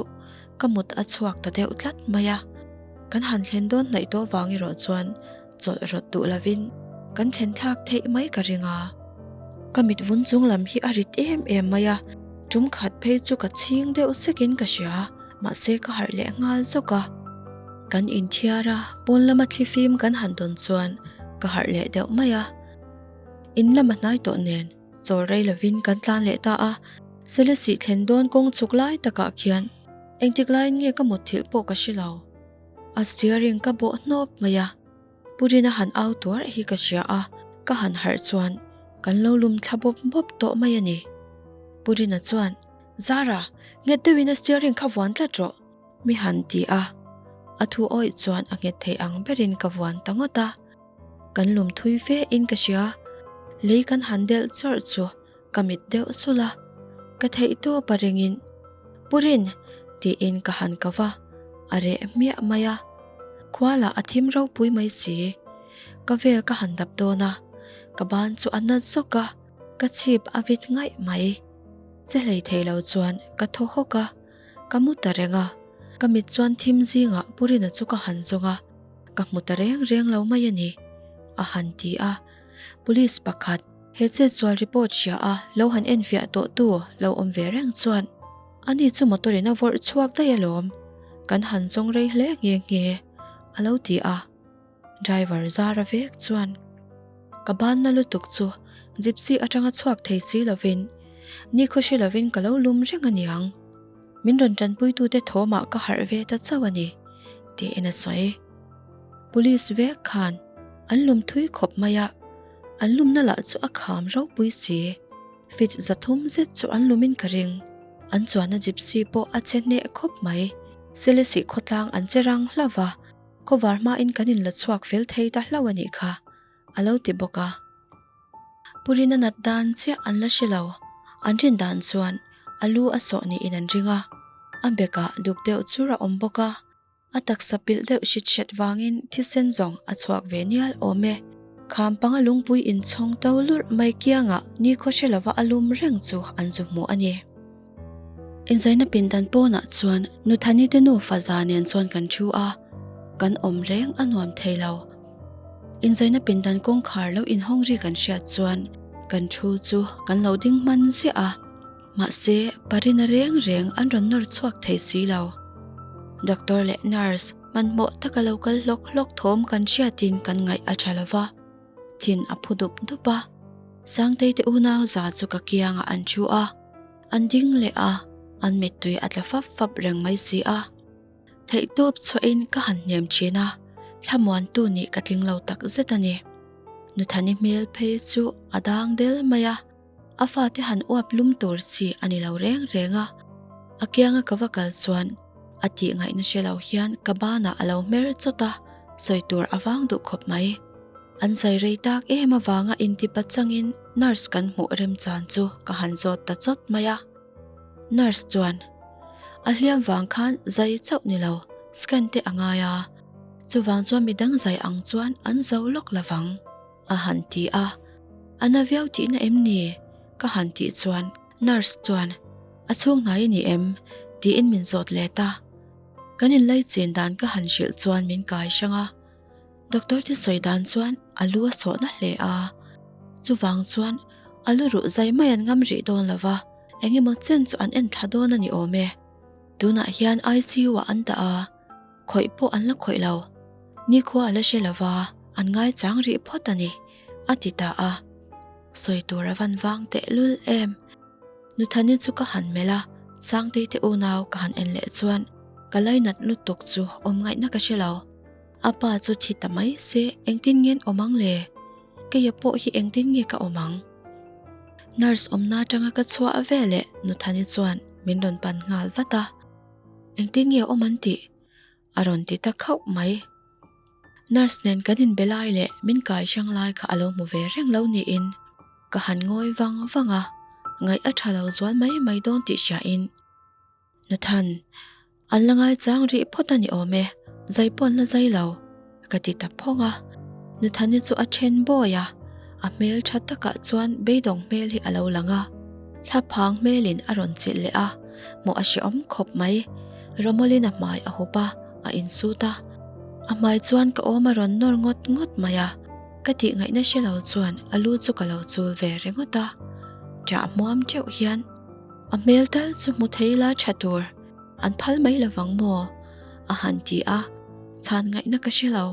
ka mut a chhuak ta deuh tlat mai a. Kan han thlen dawn hnaih tawh vang erawh chuan chawlh rawt duh lovin kan thlen thlak theih mai ka ring a. Ka mit vun chung lam hi a rit em em mai a, tum khat phei chu ka chhing deuh sekin ka hria, mahse ka harh leh nghal zawk a. Kan inthiar a, pawn lama thlifim kan han dawn chuan ka harh leh deuh mai a. In lama hnai tawh nen chawl rei lovin kan tlan leh ta a, Selesih thlen dawn kawng chhuk lai takah khian engtik laiin nge ka mutthilh pawh ka hre lo. A steering ka bawh hnawp mai a, Pu Rina han au tuar hi ka hria a, ka han harh chuan kan lo lum thla bawp bawp tawh mai a ni. Pu Rina chuan, Zara, nghet deuhin a steering kha vuan tlat rawh, mi han ti a. A thu awih chuan a nghet thei ang berin ka vuan ta ngawt a. Kan lum thui fe in ka hria, lei kan han delh chawrh chu Ka mit deuh sulh a, ka theih tawp a ringin, Pu Rin! tiin ka han kau a, a reh hmiah mai a. Khualah a thim ropui mai si. Ka vel ka han dap dawn a, ka ban chu a na zawk a, ka chhip a vit ngaih mai. Che hlei thei lo chuan ka thaw hawk a, ka mu ta reng a. Ka mit chuan thim zingah Pu Rina chu ka han zawng a, ka hmu ta reng reng lo mai a ni, a han ti a. Police pakhat. He chetsual report hria a lo han enfiah tawh tu lo awm ve reng chuan ani chu motor in a vawrh chhuak daih alawm, kan han zawng rei hle nghe nghe a lo ti a. Driver zara vek chuan ka banna lutuk chu gypsy atanga chhuak thei si lovin. Nikhaw hre lovin ka lo lum reng a niang. Min rawn tanpuitute thawmah ka harh ve ta chauh a ni, tiin a sawi. Police vek khan an lum thui khawp mai a, an lumna lah chu a kham ropui si. Fit 300 zet chu an lumin ka ring. An chuanna gypsy pawh a che hneh khawp mai. Selesih khawtlang an che rang hlauh va, khawvar hmain kan inla chhuak fel thei ta hlauh a nih kha, a lo ti bawk a. Purina nat dan chiah an la hre lo. An rin dan chuan a lu a sawh niin an ring a, a bekah duk deuh chur a awm bawk a, a taksa pilh deuh hrit hret vangin thisen zawng a chhuak ve nial awm e. Kham panga lungpui inchhawng to lurh mai kiangah nikhaw hre lova a lum reng chu an zu hmu a ni. Inzaina pindan pawnah chuan Nuthani te nufa za nen chuan kan thu a, kan awm reng a nuam thei lo. Inzaina pindan kawngkhar lo inhawng ri kan hriat chuan kan thu chu kan lo ding hman ziah a, mahse parina reng reng an rawn nawr chhuak thei si lo. Doctor leh nurse hmanhmawh taka lo kal hlawk hlawk thawm kan hriatin kan ngaih a tha lo va. Thin a phu dup dup a, Sangtei te unau za chu ka kiangah an thu a, an ding leh a, an mittui a tla fap fap reng mai si a. Theihtawp chhuahin ka han hnem thin a, thlamuantu nih ka tling lo tak zet a ni. Nuthani hmel phei chu a dang del mai a, a fate han uap lum tur chi a ni lo reng reng a. A kianga ka va kal chuan a tih ngaihna hre lo hian ka banah a lo hmer chawt a, sawi tur a vang duh khawp mai. An zai rei tak em avanga intipa changin nurse kan hmuh remchan chu ka han zawt ta chawt mai a. Nurse chuan, A hliam vang khan zai chauh ni lo, scan te a ngai a, chuvang chuan midang zai ang chuan an zo lawk lovang, a han ti a. A na viau tihna em ni? ka han tih chuan nurse chuan, A chhung hnai i ni em? tiin min zawt let a. Kan inlaichin dan ka han hrilh chuan min kai hrang a. Doctor te sawi dan chuan a lu a sawhna hle a, chuvang chuan a lu ruh zai mai an ngam rih dawn lo va, eng emaw chen chu an en thla dawn a ni awm e. Tunah hian ICU ah an dah a, khawih pawh an la khawih lo. Nikhua a la hre lo va, an ngaichang rih phawt a ni, a ti ta a. Sawi tur a van vang tehlul em. Nuthani chu ka han melh a, Sangtei te unau ka han en leh chuan ka lainat lutuk chu awm ngaihna ka hre lo. A pa chu thi ta mai se engtin nge an awm ang le? Keia pawh hi engtin nge ka awm ang? Nurse awmna atanga ka chhuah veleh Nuthani chuan min rawn pan nghal vat a, Engtin nge awm an tih? a rawn ti ta khauh mai. Nurse nen kan inbe lai leh min kai hrang lai kha a lo hmu ve reng lo niin ka han ngawi vang vang a, ngaih a tha lo zual mai mai dawn tih hriain Nathan, an la ngaichang rih phawt a ni awm e, zai pawh an la zai lo, ka ti ta phawng a. Nathani chu a then bawi a, a hmel tha takah chuan beidawng hmel hi a lo lang a. Thlaphang hmelin a rawn chilh leh a, hmuh a hrehawm khawp mai. Romolin a hmai a hup a, a insut a. A hmai chuan ka awm a rawn nawr ngawt ngawt mai a, ka tih ngaihna hre lo chuan a lu chu ka lo chul ve ringawt a. Ṭah hmuam teuh hian. A hmel tal chu hmu thei la tha tur, an phal mai lovang maw? a han ti a, chhan ngaihna ka hre lo.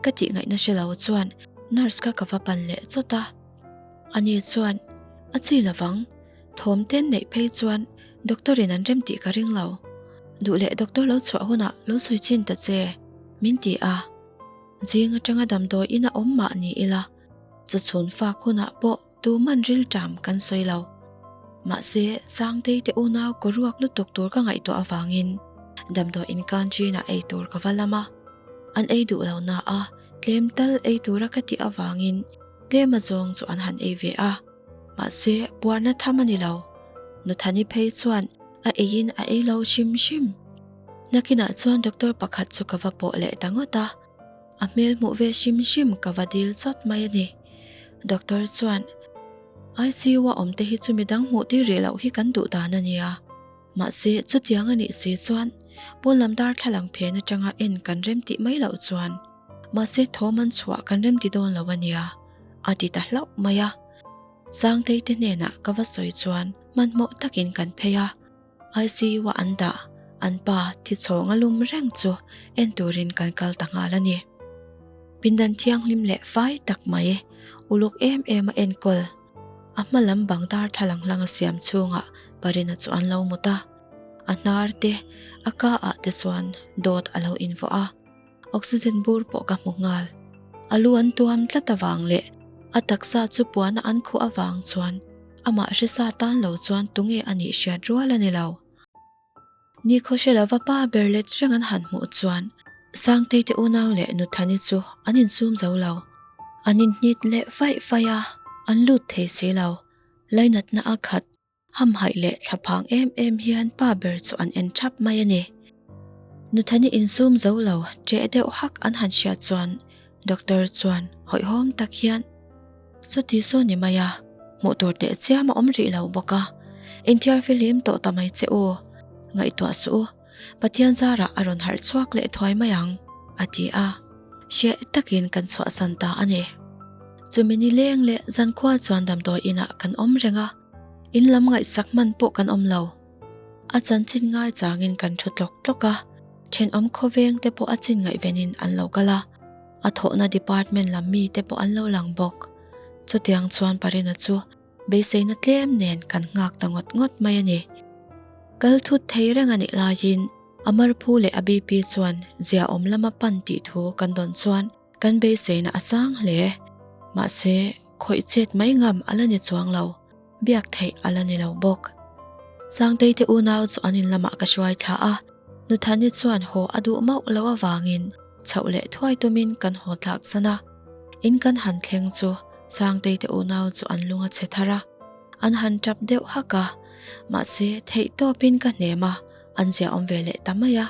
Ka tih ngaihna hre lo chuan nurse kha ka va pan leh chawt a. Ani chuan, A chi lovang, thawm ten neih phei chuan doctor in an rem tih ka ring lo. Duh leh doctor lo chhuah hunah lo sawi chin ta che, min ti a. Zing atanga damdawi in a awm mah ni ila, chu chhun fak hunah pawh Tuman rilṭam kan sawi lo. Mahse, Sangtei te unau kaw ruak lutuk tur ka ngaihtuah avangin damdawi inkan chinah ei tur ka va lam a. An ei duh lo na a, tlem tal ei tura ka tih avangin tlem a zawng chu an han ei ve a. Mahse, puarna tham a ni lo. Nuthani phei chuan a eiin a ei lo hrim hrim. Nakinah chuan doctor pakhat chu ka va pawh leh ta ngawt a. A hmel hmuh ve hrim hrim ka va dil chawt mai a ni. Doctor chuan, ICU a awm te hi chu midang hmuh tir rih loh hi kan duh dan a nia. Mahse, chutiang a nih si chuan pawn lam darthlalang phen atanga en kan rem tih mai loh chuan mahse thawm an chhuah kan rem ti dawn lo a nia, a ti ta hlauh mai a. Sangtei te hnenah ka va sawi chuan hmanhmawh takin kan phei a. ICU-a an dah, an pa thi chhawng a lum reng chu en turin kan kal ta nghal a ni. Pindan thianghlim leh fai tak mai, uluk em em a enkawl. A hma lam bang darthlalang hlang a siam chhungah Parina chu an lo mut a. A hnar te, a ka ah te chuan dawt a lo invuah a. Oxygen bur pawh ka hmu nghal. A lu an tuam tlat avang leh a taksa chu puana an khuh avang chuan amah hresa tan lo chuan tunge a nih hriat rual a ni lo. Nikhaw hre lova pa ber let reng an han hmuh chuan Sangtei te unau leh Nuthani chu an insum zo lo. An inhnit leh faih faih a, an lut thei si lo. Lainatna a khat Hamhaih leh thlaphang em em hian pa ber chu an en thap mai a ni. Nuthani insum zo lo ṭeh deuh hak an han hriat chuan doctor chuan hawihhawm tak hian, Sawti saw ni mai a, hmuh tur teh chiam a awm rih lo bawk a, inthiar fihlim tawh ta mai che u, ngaihtuah suh u, Pathian zarah a rawn harh chhuak leh thuai mai ang, a ti a. Hreh takin kan chhuahsan ta a ni. Chumi ni leng leh zankhua chuan damdawi inah kan awm reng a. In lam ngaihsak hman pawh kan awm lo. A chanchin ngai changin kan thu tlawk tlawk a, thenawm khawveng te pawh a chin ngaihvenin an lo kal a, a thawhna department lam mi te pawh an lo lang bawk. Chutiang chuan Parina chu beiseina tlem nen kan nghak ta ngawt ngawt mai a ni. Kal thut thei reng a nih laiin a marphu leh a BP chuan ziaawm lama pan tih thu kan dawn chuan Kan beiseina a sang hle. Mahse, khawih chet mai ngam a la ni chuang lo, biak theih a la ni lo bawk. Sangtei te unau chu an in lamah ka hruai thla a, Nuthani chuan haw a duh mauh lo avangin chhoh leh thuai tumin kan haw tlak zan a. In kan han thleng chu Sangtei te unau chu an lung a chhe thar a, an han tap deuh hak a, mahse theihtawpin ka hnem a, an ziaawm ve leh ta mai a.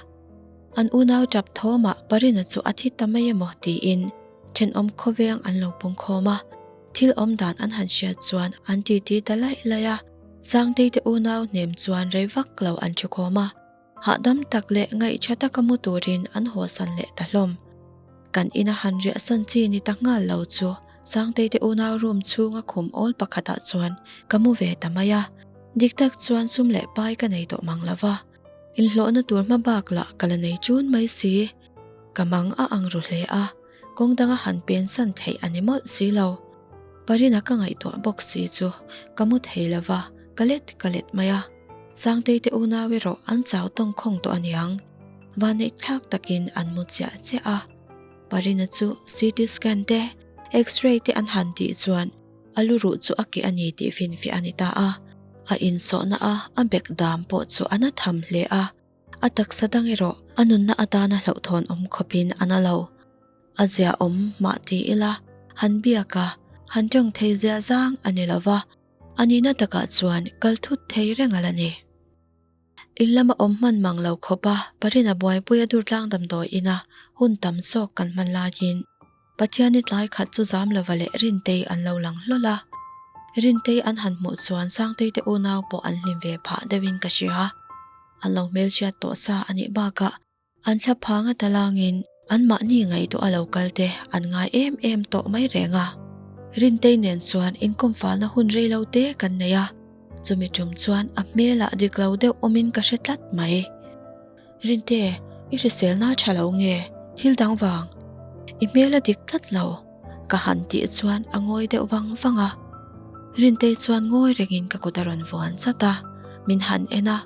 An unau tap thawmah Parina chu a thi ta mai emaw tiin thenawm khawveng an lo pung khawm a, thil awm dan an han hriat chuan an titi ta laih laih a, Sangtei te unau hnem chuan rei vak lo an thu khawm a, hahdam tak leh ngaihṭha taka mu turin an hawsan leh ta hlawm. Kan ina han riahsan chi ni ta nghal lo chu Sangtei te unau room chhunga khum awl pakhatah chuan ka mu ve ta mai a, dik tak chuan sum leh pai ka nei tawh mang lova. Inhlawhna tur hma bak lah ka la nei chun mai si. Ka mang a ang ru hle a, kawng danga han pen san theih a ni mawlh si lo. Parina ka ngaihtuah bawk si chu ka mu thei lo va, ka let ka let mai a. Sangtei te unau erawh an chau tawng khawng tawh aniang. Vanneih thlak takin an mu chiah chiah a. Parina chu CT scan te, X-ray te an han tih chuan A lu ruh chu a keh a ni tih finfiah a ni ta a. A insawhna a a bek dam pawh chu a na tham hle a. A taksa dang erawh a nunna atana hlauhthawn awm khawpin a na lo. A zia awm mah ti ila han biak a, han tawng thei zia zang a ni lo va, a nihna takah chuan kal thut thei reng a la ni. In lama awm hman mang lo khawp a, Parina buaipui a durtlang damdawi ina hun tam zawk kan hman laiin Pathiani tlai khat chu zam lova leh Rintei an lo lang hlawl a. Rintei an han hmuh chuan Sangtei te unau pawh an hlim ve phah deuhin ka hria. An lo hmelhriat tawh sa a nih bakah an thlaphang a talangin anmahni ngaihtuah a lo kal te an ngai em em tawh mai reng a. Rintei nen chuan inkawmfalna hun rei lo te kan nei a, chumi tum chuan a hmelah dik lo deuh awmin ka hre tlat mai. Rinte, i hriselna tha lo nge? Thil dang vang? I hmel a dik tlat lo, ka han tih chuan a ngawi deuh vang vang a. Rintei chuan ngawi rengin ka kut a rawn vuan chat a, min han en a.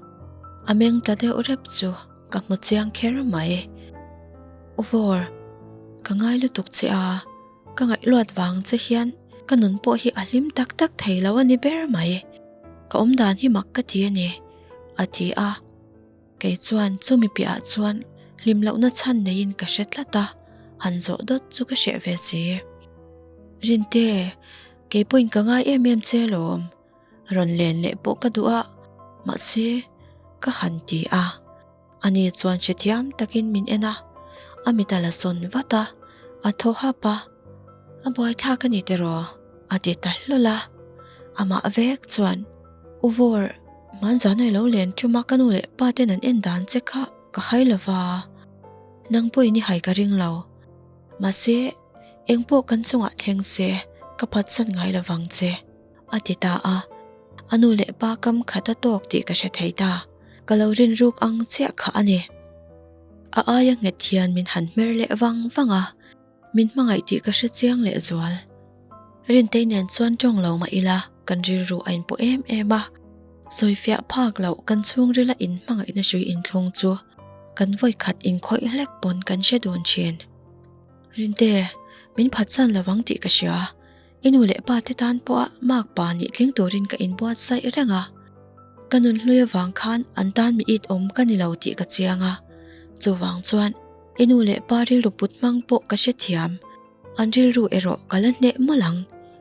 A meng tla deuh rep chu ka hmu chiang kher mai. U Vawr, ka ngai lutuk che a, ka ngaihluat vang che hian ka nun pawh hi a hlim tak tak thei lo a ni ber mai. Ka awmdan hi mak ka ti a ni, a ti a. Kei chuan chumi piahah chuan hlim lohna chhan neiin ka hre tlat a, han zawh dawt chu ka hreh ve si. Rinte, kei pawhin ka ngai em em che alawm, rawn len leh pawh ka duh a, mahse ka han ti a. Ani chuan hrethiam takin min en a, a mit a la sawn vat a, a thaw hap a, A buaithlak a ni tiraw? a ti ta hlawl a. Amah vek chuan, U Vawr, hmanzana i lo len ṭum a ka nu leh pa ten an en dan che kha ka hai lo va, nang pawhin i hai ka ring lo. Mahse, eng pawh kan chungah thleng se ka phatsan ngai lo vang che, a ti ta a. A nu leh pa kam khat a tawk tih ka hre thei ta. Ka lo rinruk ang chiah kha a ni. A aia nghet hian min han hmer leh vang vang a. Min hmangaih tih ka hre chiang leh zual. Rintei nen chuan tawng lo mah ila. Kan rilru a inpawh em em a, sawifiah phak loh kan chhungrila inhmangaihna hrui inthlung chu kan vawikhat inkhawih hlek pawn kan hre dun thin. Rinte, min phatsan lovang tih ka hria. I nu leh pa te tan pawha mark pa nih tling turin ka inbuatsaih reng a. Ka nun hlui avang khan an tan mi it awm ka ni lo tih ka chiang a. Chuvang chuan i nu leh pa rilru put hmang pawh ka hrethiam. An rilru erawh ka la hneh mawlh ang,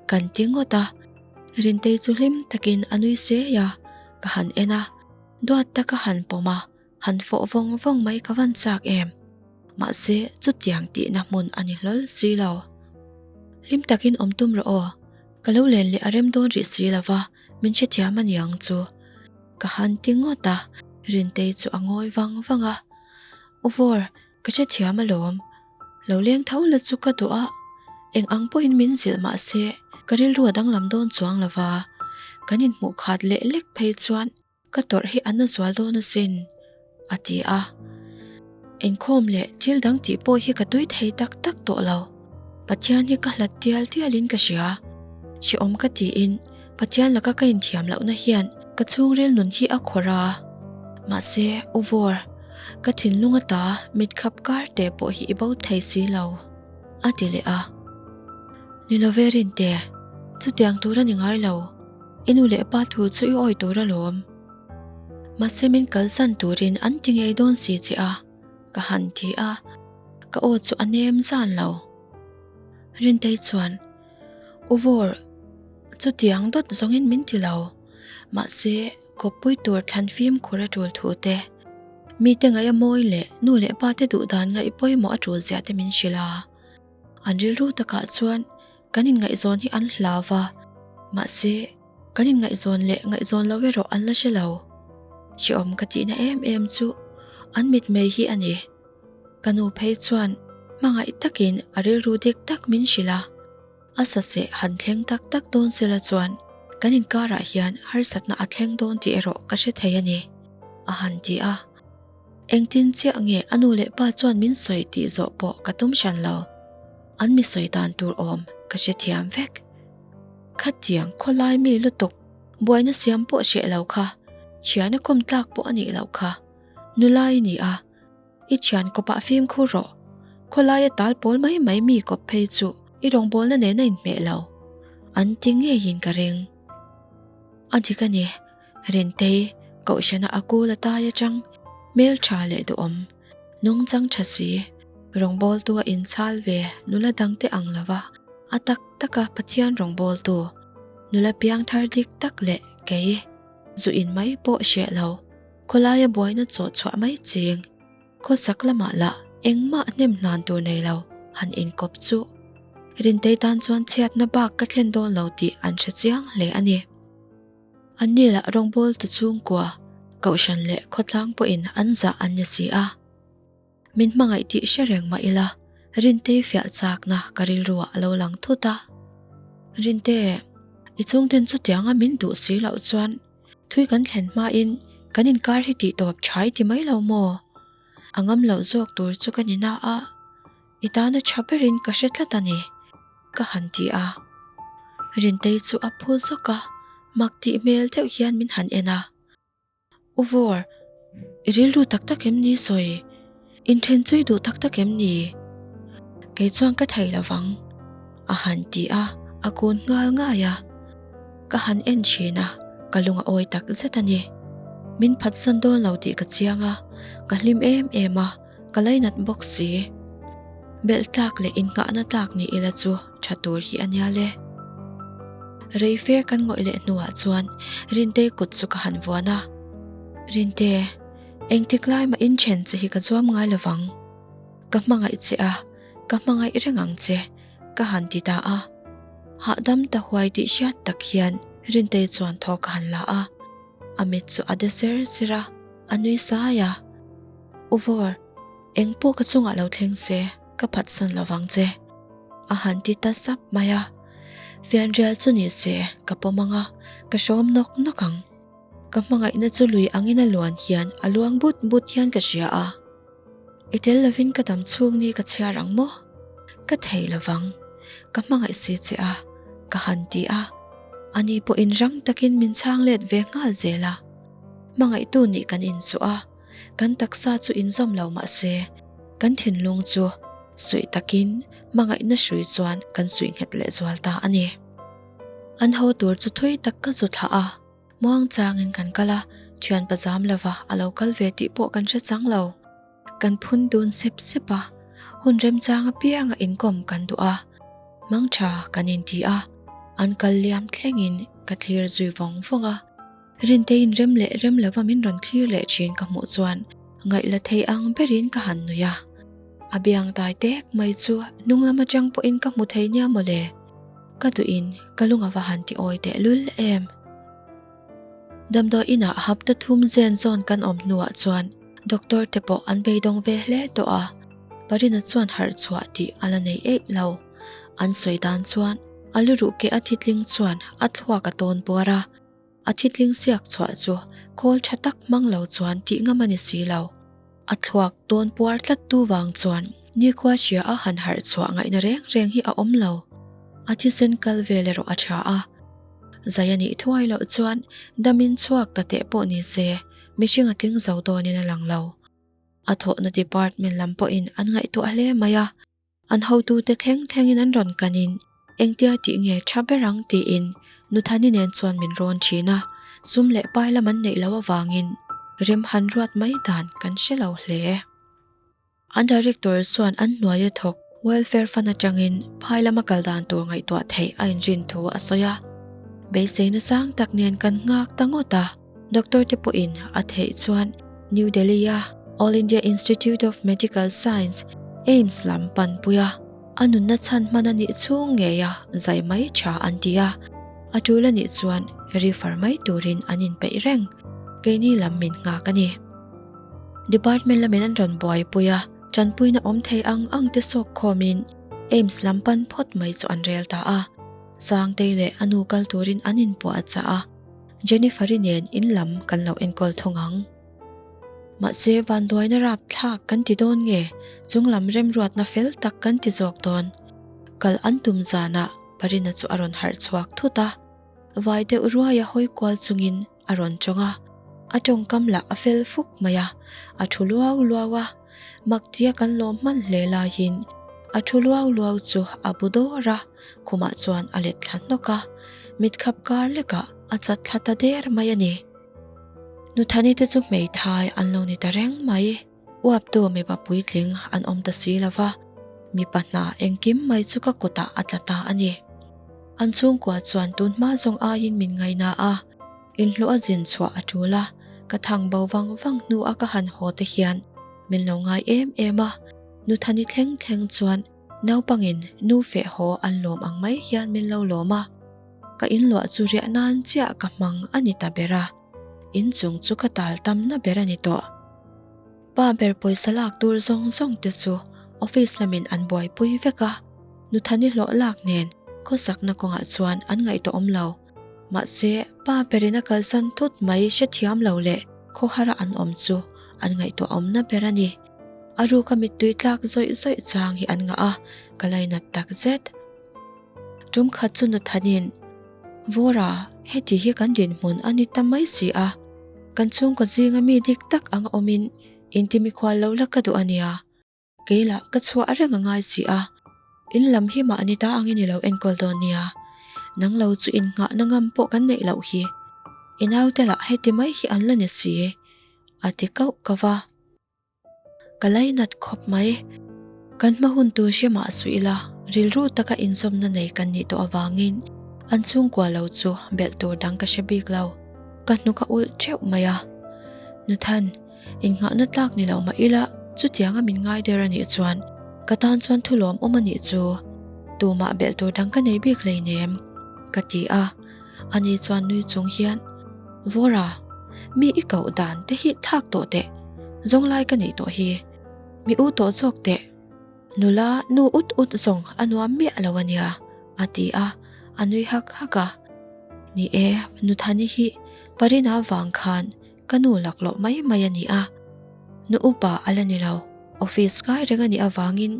kan ti ngawt a. Rintei chu hlim takin a nui sei a, ka han en a, duat taka han pawm a, han fawh vawng vawng mai ka van chak em. Mahse, chutiang tihna hmun a ni hlawl si lo. Hlim takin awm tum rawh aw, ka lo len leh a rem dawn rih si lo va, min hrethiam a niang chu. Ka han ti ngawt a, Rintei chu a ngawi vang vang a. U Vawr, ka hrethiam alawm. Lo leng tho la chu ka duh a, eng ang pawhin min zilh mah se ka rilru a danglam dawn chuang lo va, kan inhmuh khat leh lek phei chuan ka tawrh hi a na zual dawn asin, a ti a. Inkhawm leh thil dang tih pawh hi ka tui thei tak tak tawh lo. Pathian hi ka hlat tial tialin ka hria. Hrehawm ka tiin Pathian laka ka inthiam lohna hian ka chhungril nun hi a khawrh a. Mahse, U Vawr, ka thinlung ata mit khap kar teh pawh hi i bo thei si lo, a ti leh a. Ni lo ve Rinte, chutiang tur a ni ngai lo. I nu leh pa thu chu i awi tur alawm. Mahse min kalsan turin an ti ngei dawn si che a, ka han ti a, ka aw chu a nem zan lo. Rintei chuan, U Vawr, chutiang dawt zawngin min ti lo. Mahse, kawppui tur thlan fimkhur a tul thu te, mite ngaih a mawi leh nu leh pa te duh dan ngaih pawimawh a tul zia te min hrilh a. An rilru takah chuan kan inngaihzawn hi an hlau va, mahse, kan inngaihzawn leh ngaihzawn lo erawh an la hre lo. Hrehawm ka tihna em em chu an mitmei hi a ni. Ka nu phei chuan hmangaih takin a rilru dik tak min hrilh a, a saseh han thleng tak tak dawn sela chuan kan inkarah hian harsatna a thleng dawn tih erawh ka hre thei a ni, a han ti a. Engtin chiah nge a nu leh pa chuan min sawi tih zawh pawh ka tum hran lo. An mi sawi dan tur awm ka hrethiam vek. Khatiang khawlai mi lutuk buaina siam pawh hreh lo kha, thiana kawm tlak pawh a nih loh kha. Nula i ni a, i thian kawpah fimkhur rawh. Khawlaia tal pawl mai mai mi kawp phei chu i rawngbawlna nen a inhmeh lo. An ti ngeiin ka ring. A dik a ni, Rintei, Kohhrana a kul a tai atang, hmel tha leh duhawm, nungchang tha si, rawngbawltu a inchhal ve nula dangte ang lova a tak taka Pathian rawngbawltu, nula piangthar dik tak leh kei, zu in mai pawh hreh lo. Khawlaia buaina chawh chhuah mai ching, khawsak lamah lah engmah hnem hnan tur nei lo han inkawp chu Rintei tan chuan chhiatna bak ka thlen dawn lo tih an hre chiang hle a ni. Anni lah rawngbawl tu chhungkua, Kohhran leh khawtlang pawhin an zah an ni si a. Min hmangaih tih hre reng mah ila, Rintei fiah chakna ka rilruah a lo lang thut a. Rinte, i chhungten chutianga min duh si loh chuan Thui kan thlen hmain kan inkar hi tih tawp thai ti mai lo maw? A ngam loh zawk tur chu ka ni na a, i tana tha berin ka hre tlat a ni, ka han ti a. Rintei chu a phu zawk a, mak tih hmel deuh hian min han en a. U Vawr, i rilru tak tak em ni sawi? Inthen chu i duh tak tak em ni? Kei chuan ka thei lo vang, a han ti a, a kun nghal ngai a. Ka han en thin a, ka lung a awi tak zet a ni. Min phatsan dawn lo tih ka chiang a, ka hlim em em a, ka lainat bawk si. Belh tlak leh innghahna tlak ni ila chu tha tur hi a nia le. Rei fe kan ngawih leh hnuah chuan Rintei kut chu ka han vuan a, Rinte, Engtik lai mah in then che hi ka zuam ngai lo vang. Ka hmangaih che a, ka hmangaih reng ang che, ka han ti ta a. Hahdam ta huai tih hriat tak hian Rintei chuan thaw ka han la a. A mit chu a de ser ser a, a nui sai a. U Vawr, eng pawh ka chungah lo thleng se, ka phatsan lo vang che, a han ti ta sap mai a. Fianrial chu ni se, ka pawm ang a, ka hrawm nawk nawk ang. Ka hmangaihna chu lui angin a luan hian a luang but but hian ka hria a. I tel lovin ka dam chhung ni ka chhiar ang maw? Ka thei lovang. Ka hmangaih si che a, ka han ti a. Ani pawhin rang takin min chhang let ve nghal zel a. Hmangaihtu nih kan inchuh a, kan taksa chu inzawm lo mah se, kan thinlung chu suih takin hmangaihna hrui chuan kan suih nghet lehzual ta a ni. An haw tur chu thui tak ka zu thlah a. Muang changin kan kal a, thian pa zam lova a lo kal ve tih pawh kan hre chang lo. Kan phun dun sep sep a, hun remchang apianga inkawm kan duh a, mang tha kan inti a, an kal liam thlengin ka thlir zui vawng vawng a. Rinteiin rem leh rem lova min rawn thlir leh thin ka hmuh chuan ngaih la thei ang berin ka han nui a. A biang tai tek mai chu hnung lam atang pawhin ka hmu thei nia mawle. Ka duhin ka lung a va han ti awi tehlul em. Damdawi inah hapta thum zen zawn kan awm hnuah chuan doctor te pawh an beidawng ve hle tawh a, Parina chuan harh chhuah tih a la nei eih lo. An sawi dan chuan a luruh keh a thitling chuan a thluak a tawn puar a, A thitling siak chhuah chu khawl tha tak hmang lo chuan tih ngam a ni si lo. A thluak tawn puar tlat tu vang chuan nikhua hria a han harh chhuah ngaihna reng reng hi a awm lo. A thisen kal vel erawh a tha a. Zai a nih thuai loh chuan damin chhuak ta teh pawh ni se mihring a tling zo dawnin a lang lo. A thawhna department lam pawhin an ngaihtuah hle mai a. An hotute thleng thlengin an rawn kanin engtia tih nge tha ber ang tiin Nuthani nen chuan min rawn thin a, sum leh pai lam an neih loh avangin rem han ruat mai dan kan hre lo hle. An director chuan an hnuaia thawk welfare fund atangin phai lama kal dan tur ngaihtuah theih a inrin thu a sawi a, beiseina sang tak nen kan nghak ta ngawt a. Doctor te pawhin a theih chuan New Delhi-a All India Institute of Medical Science, AIIMS, lam panpui a, a nunna chhan hman a nih chhung ngei a zai mai tha an ti a, a tul a nih chuan refer mai turin an inpeih reng, keini lam min nghak a ni. Department lamin an rawn buaipui a, tanpuina awm thei ang ang te sawk khawmin AIIMS lam pan phawt mai chu an rel ta a, Sangtei leh a nu kal turin an inpuah a chah a. Jennifer-i nen in lam kan lo enkawl thung ang. Mahse, vanduaina rapthlak kan ti dawn nge? Chunglam remruatna fel tak kan ti zawk dawn. Kal an tum zanah Parina chu a rawn harh chhuak thut a. Vai deuh ruaia hawi kual chungin a rawn tawng a. A tawngkam lah a fel fuk mai a, a thu luau luau a. Mak tia kan lawm hman hle laiin a thu luau luau chu a bu dawr a, khumah chuan a let thla hnawk a, mit khap kar lekah a chat thla ta der mai a ni. Nuthani te chu hmeithai an lo ni ta reng mai, uaptu mipa puitling an awm ta si lo va, mipa hna engkim mai chu ka kutah a tla ta a ni. An chhungkua chuan tun hma zawng aiin min ngaina a. Inhlawh a zin chhuah a tul a, ka thang bo vang vang hnu a ka han haw te hian min lo ngai em em a, Nuthani thleng thleng chuan naupangin nu feh haw an lawm ang mai hian min lo lawm a, ka inluah chu riah nan chiah ka hmang a ni ta ber a, inchung chu ka tal tamna ber a ni tawh. Pa ber pawisa lak tur zawng zawng te chu office lamin an buaipui vek a, Nuthani hlawh lak nen khawsakna kawngah chuan an ngaihtuahawm lo. Mahse, pa berin a kalsan thut mai hrethiam lo leh khawhara an awm chu an ngaihtuahawmna ber a ni. A ruka mittui tlak zawih zawih chang hi an ngah a, ka lainat tak zet. Tum khat chu Nuthanin, Vawra, heti hi kan dinhmun a ni ta mai si a, kan chhungkaw zinga mi dik tak anga awmin intimikhual lo la ka duh a nia. Kei lah ka chhuah reng a ngai si a, in lam hi mahni ta angin i lo enkawl dawn nia, nang lo chu innghahna ngam pawh kan neih loh hi, i naute lah heti mai hi an la ni si, a ti kauh kauh a. Ka lainat khawp mai, kan hma hun tur hre mah suh ila, rilru taka inzawmna nei kan nih tawh avangin an chhungkua lo chu belh tur dang ka hre bik lo, ka hnuk a ulh theuh mai a. Nuthan. Innghahna tlak ni lo mah ila chutianga min ngai der a nih chuan ka tan chuan thu lawmawm a nih chu. Tumah belh tur dang ka nei bik hleinem, ka ti a. Ani chuan nui chung hian, Vawra, mi i koh dan te hi thak tawh teh, zawnglai ka nih tawh hi. Mi u tawh zawk teh. Nula nu ut ut zawng a nuam miah lo a nia, a ti a, a nui hak hak a. Ni e, Nuthani hi Parina vang khan ka nu laklawh mai mai a ni a, nu upa a la ni lo, office kai reng a nih avangin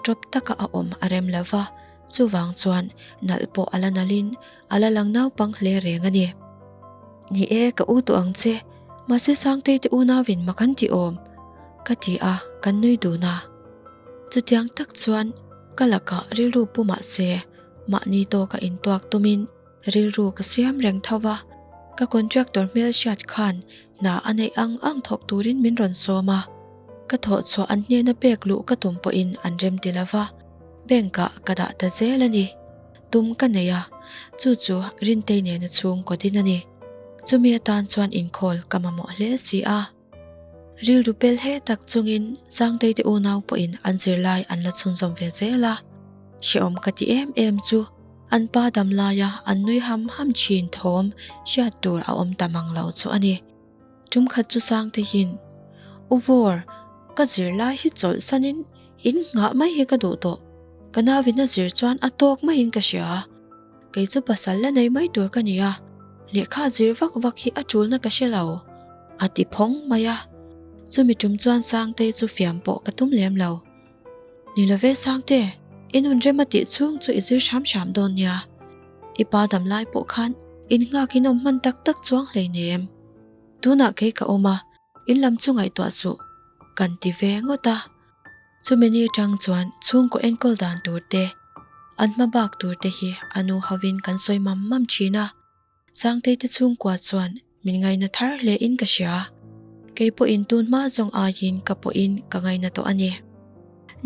tawp taka a awm a rem lo va. Chuvang chuan nalh pawh a la nalhin a la lang naupang hle reng a ni. Ni e, ka u tawh ang che, mahse Sangtei te unauin mak an ti awm, ka ti a, kan nui dun a. Chutiang tak chuan ka lakah rilru pu mahse mahni tawka intuak tumin Rilru ka siam reng tho va, ka contractor hmelhriat khan hna a neih ang ang thawk turin min rawn sawm a, ka thawh chhuah an hnena pek luh ka tum pawhin an rem ti lo va, bank ah ka dah ta zel a ni. Tum ka nei a, chu chu Rintei nena chhungkaw din a ni. Chumi atan chuan inkhawl ka mamawh hle si a. Rilru pel he tak chungin Sangtei te unau pawhin an zirlai an la chhunzawm ve zel a, hrehawm ka ti em em chu an pa dam laia an nui ham ham thin thawm hriat tur a awm ta mang lo chu a ni. Tum khat chu Sangteiin, U Vawr, ka zirlai hi chawlh sanin in nghah mai hi ka duh tawh, ka nauin a zir chuan a tawk maiin ka hria. Kei chu pasal la nei mai tur ka ni a, lehkha zir vak vak hi a tulna ka hre lo, a ti phawng mai a. Chumi tum chuan Sangtei chu fiam pawh ka tum lem lo. Ni love Sangte, i nun rem a tih chhung chu i zir hram hram dawn nia. I pa dam lai pawh khan in nghak in awm hman tak tak chuang hleinem. Tunah kei ka awm a, in lam chu ngaihtuah suh, kan ti ve ngawt a. Chumi ni atang chuan chhungkaw enkawl dan tur te, an hma bak tur te hi a nu hovin kan sawi mam mam thin a. Sangtei te chhungkua chuan min ngaina thar hle in ka hria. Kei pawhin tun hma zawng aiin ka pawhin ka ngaina tawh a ni.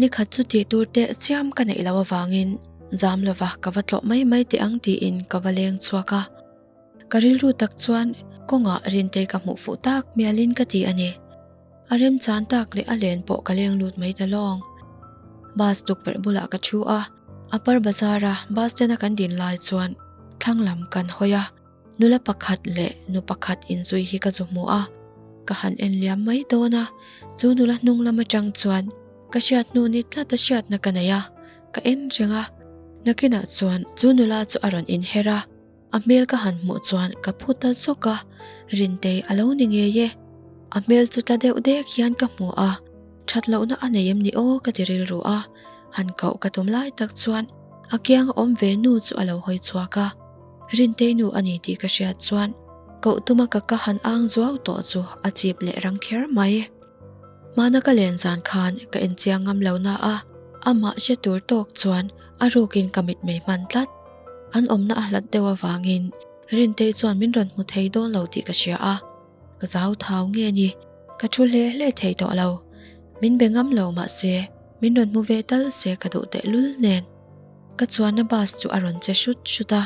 Nikhat chu tih tur teh chiam ka neih loh avangin zam lova ka va tlawh mai mai teh ang tiin ka va leng chhuak a. Ka rilru tak chuan kawngah Rintei ka hmuh fuh tak mialin ka ti a ni. A remchan tak leh a len pawh ka leng lut mai ta lawng. Bus tukverh bulah ka thu a, Upper Bazar a bus stand a kan din lai chuan thlang lam kan hawi a, nula pakhat leh nu pakhat inzui hi ka zu hmu a, ka han en liam mai dawn a, chu nula hnung lam atang chuan ka hriat hnu ni tlat a hriatna ka nei a, ka en reng a, nakinah chuan chu nula chu a rawn inher a. A hmel ka han hmuh chuan ka phu ta zawk a, Rintei a lo ni ngei e. A hmel chu tla deuh dek hian ka hmu a, that lohna a nei em ni aw ka ti rilru a, han koh ka tum lai tak chuan a kiang a awm ve nu chu a lo hawi chhuak a. Rintei nu a ni tih ka hriat chuan koh tuma ka ka han ang zuau tawh chu a chip leh rang kher mai. Hmana ka len zan khan ka enchiang ngam lo na a, amah hre tur tawk chuan a rukin ka mitmei hman tlat. An awmna a hlat deuh avangin Rintei chuan min rawn hmu thei dawn lo tih ka hria a, ka zau thau nge ni, ka thu hle hle thei tawh lo. Min be ngam lo mahse min rawn hmu ve tal se ka duh tehlul nen. Ka chuanna bus chu a rawn che hrut hrut a,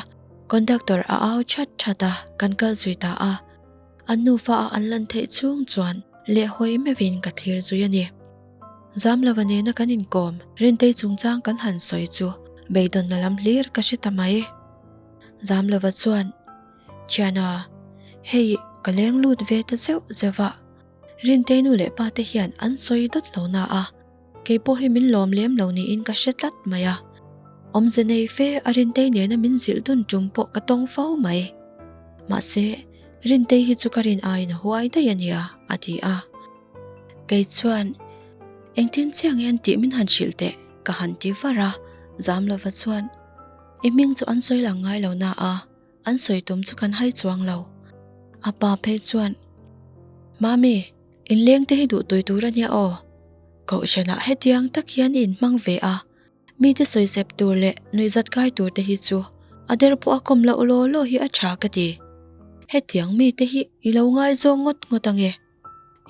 conductor a au chat chat a, kan kal zui ta a. An nufa a an lan theih chhung chuan lehhawi meuhin ka thlir zui a ni. Zamlova nena kan inkawm Rintei chungchang kan han sawi chu beidawnna lam hlir ka hre ta mai. Zamlova chuan, Thiana, hei ka leng lut ve ta zeuh zeuh a, Rintei nu leh pa te hian an sawi dawt lo na a, kei pawh hi min lawm lem lo niin ka hre tlat mai a. Awmze nei fe a Rintei nena min zilh dun tum pawh ka tawng fo mai. Mahse, Rintei hi chu ka rin aiin a huai daih a nia, a ti a. Kei chuan, Engtin chiah nge an tih min han hrilh teh? ka han ti var a, Zamlova chuan, I hming chu an sawi lang ngai lo na a, an sawi tum chu kan hai chuang lo. A pa phei chuan, Mami, inleng te hi duh tui tur a nia aw. Kohhranah hetiang tak hian i inhmang ve a, Mite sawisep tur leh nuihzat kai tur te hi chu a der pawh a kawm loh law law hi a tha ka ti. Hetiang mite hi i lo ngaizawng ngawt ngawt ange.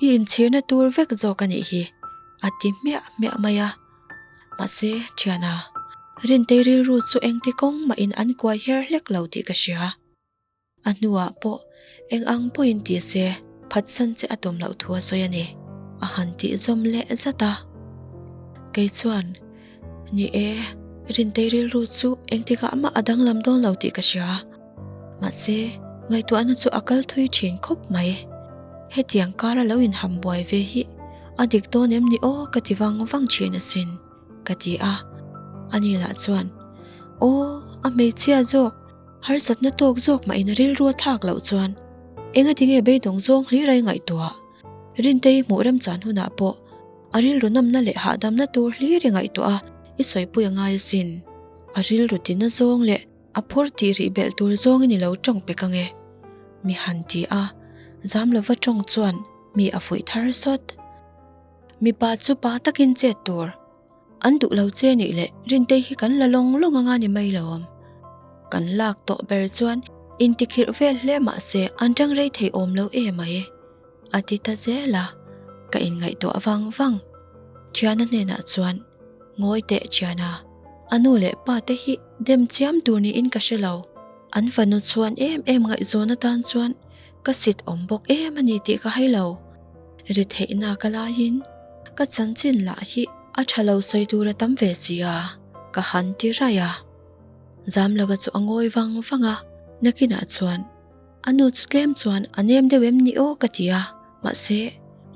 I inchhirna tur vek zawk a nih hi, a ti hmiah hmiah mai a. Mahse, thiana, Rintei rilru chu engti kawng mahin an kuai her hlek lo tih ka hria. A hnuah pawh eng ang pawhin ti se phatsan che a tum loh thu a sawi a ni, a han tih zawm leh zat a. Kei chuan, Ni e, Rintei rilru chu engtikah mah a danglam dawn lo tih ka hria. Mahse, ngaihtuahna chu a kal thui thin khawp mai. Hetiang kara lo inham buai ve hi a dik dawn em ni aw ka ti vang vang thin asin, ka ti a. Ani lah chuan, Aw, a hmeichhia zawk, Harsatna tawk zawk mah in a rilru a thlak loh chuan engati nge beidawng zawng hlir a i ngaihtuah? Rintei hmuh remchan hunah pawh a rilru nawmna leh hahdamna tur hlir i ngaihtuah a, i sawipui a ngai asin, A rilru tina zawng leh a phur tih rih belh tur zawngin i lo tawng pek ange, mi han ti a, zam lova tawng chuan mi a fuih thar sawt. Mipa chu pa takin chet tur an duh lo che nih leh Rintei hi kan la lawng lawng anga ni mai lo awm. Kan lak tawh ber chuan intikhirh vel hle mah se an tang rei thei awm lo e mai. A ti ta zel a, ka inngaihtuah vang vang. Thiana hnenah chuan, Ngawi teh Thiana, a nu leh pa te hi dem chiam tur niin ka hre lo. An fanu chhuan em em ngaihzawn atan chuan ka sit awm bawk em a ni tih ka hai lo. Ri theihna ka laiin ka chanchin lah hi a tha lo sawi tur a tam ve si a, ka han ti raih a. Zamlova chu a ngawi vang vang a, nakinah chuan A nu chu tlem chuan a nem deuh em ni aw ka ti a, mahse,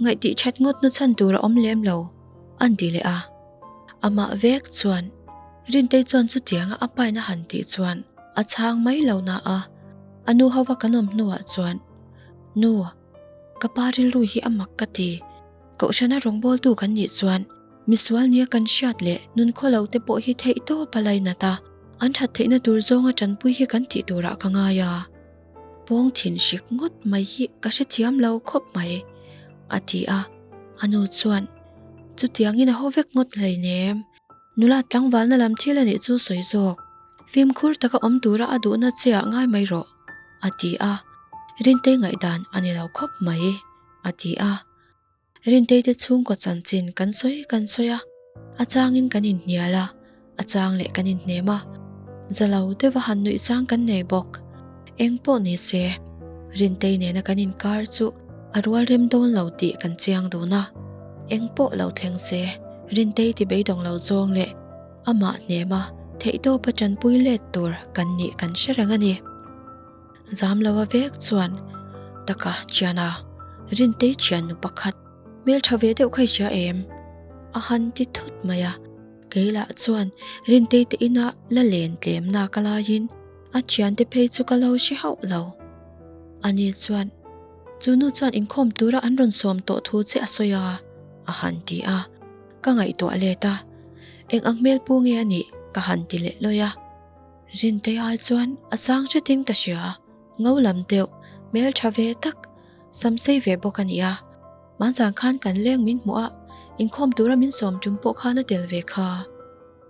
ngaihtih that ngawt na chhan tur a awm lem lo, an ti leh a. Amah vek chuan Rintei chuan chutianga a pain a han tih chuan a chhang mai lo na a, a nu hova kan awm hnuah chuan, Nu, ka pa rilru hi a mak ka ti, Kohhrana rawngbawltu kan nih chuan misual nia kan hriat leh nunkhua lo te pawh hi theih tawp a lainat a, an that theihna tur zawnga tanpui hi kan tih turah ka ngai a. Pawng thin hrik ngawt mai hi ka hrethiam lo khawp mai, a ti a. A nu chuan, Chutiangin a haw vek ngawt hleinem, nula tlangvalna lam thil a nih chu sawi zawk. Fimkhur taka awm tura a duhna che ah ngai mai rawh, a ti a. Rintei ngaihdan a ni lo khawp mai, a ti a. Rintei te chhungkaw chanchin kan sawi kan sawi a, a changin kan inhnial a, a chang leh kan inhnem a, za lo deuha han nuih chang kan nei bawk. Eng pawh ni se, Rintei nena kan inkar chu a rual rem dawn lo tih kan chiang dun a, eng pawh lo thleng se, Rintei ti beidawng lo zawng leh amah hnema theihtawpa tanpui let tur kan nih kan hre reng a ni. Zam lo a vek chuan taka thiana Rintei thiannu pakhat hmeltha ve deuh kha i hria em? A han ti thut mai a, kei lah chuan Rintei te ina la len tlem nak a laiin a thiante phei chu ka lo hre hauh lo. Ani chuan chu nu chuan inkhawm tura an rawn sawm tawh thu che a sawi a, a han ti a, ka ngaihtuah let a, eng ang hmel pu nge a nih ka han ti leh lawi a. Rintei ai chuan a sang hretin ka hria, ngo lam deuh, hmel tha ve tak, sam sei ve bawk a ni a. Hmanzan khan kan leng min hmuh a, inkhawm tura min sawm tum pawh khan a tel ve kha,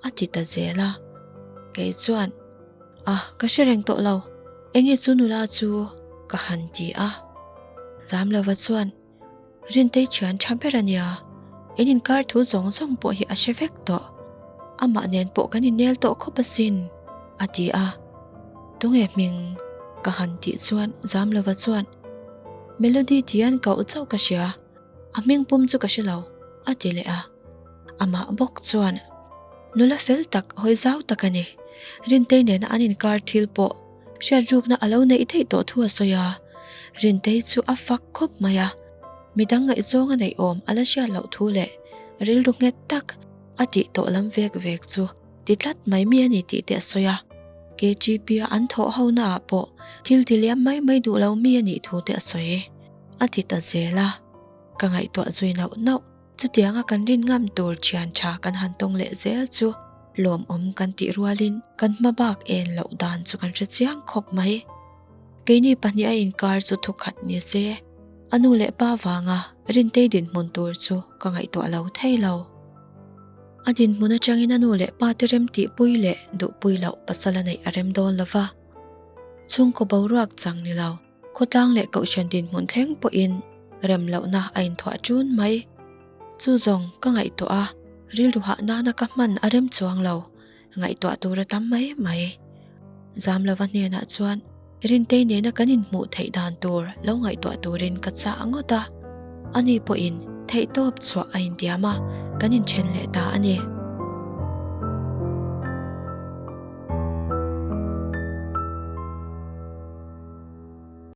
a ti ta zel a. Kei chuan, A, ka hre reng tawh lo, enge chu nula chu? ka han ti a. Zamlova chuan, Rintei thian tha ber a nia, in inkar thu zawng zawng pawh hi a hre vek tawh. Amah nen pawh kan innel tawh khawp asin, a ti a. Tunge hming? ka han tih chuan Zamlova chuan, Melody tian kauh chauh ka hria, a hming pum chu ka hre lo, a ti leh a. Amah bawk chuan, Nula fel tak, hawi zau tak a ni. Rintei nena an inkar thil pawh Hriatrukna a lo neih daih tawh thu a sawi a, Rintei chu a fak khawp mai a, midang ngaihzawng a neih awm a la hriat loh thu leh rilru nghet tak a tih tawh lam vek vek chu ti tlat mai mi a ni tih te a sawi a, KGP a an thawh ho naah pawh thil ti liam mai mai duh lo mi a nih thu te a sawi a ti ta zel a, ka ngaihtuah zui nauh nauh. Chutianga kan rin ngam tur thian tha kan han tawng leh zel chu lawmawm kan tih rualin kan hma bak en loh dan chu kan hre chiang khawp mai. Keini pahnih a inkar chu thukhat ni se, a nu leh pa vanga Rintei dinhmun tur chu ka ngaihtuah lo thei lo. A dinhmun atangin a nu leh pa te rem tihpui leh duhpui loh pasal a neih a rem dawn lo va, chhungkaw boruak chang ni lo. Khawtlang leh Kohhran dinhmun thleng pawhin rem lohna a inthuah ṭun mai. Chu zawng ka ngaihtuah a, rilru hah nana ka hman a rem chuang lo, ngaihtuah tur a tam mai mai. Zamlova hnenah chuan Rintei nena kan inhmuh theih dan tur lo ngaihtuah turin ka chah ngawt a, ani pawhin theihtawp chhuah a intiam a, kan inṭhen leh ta a ni.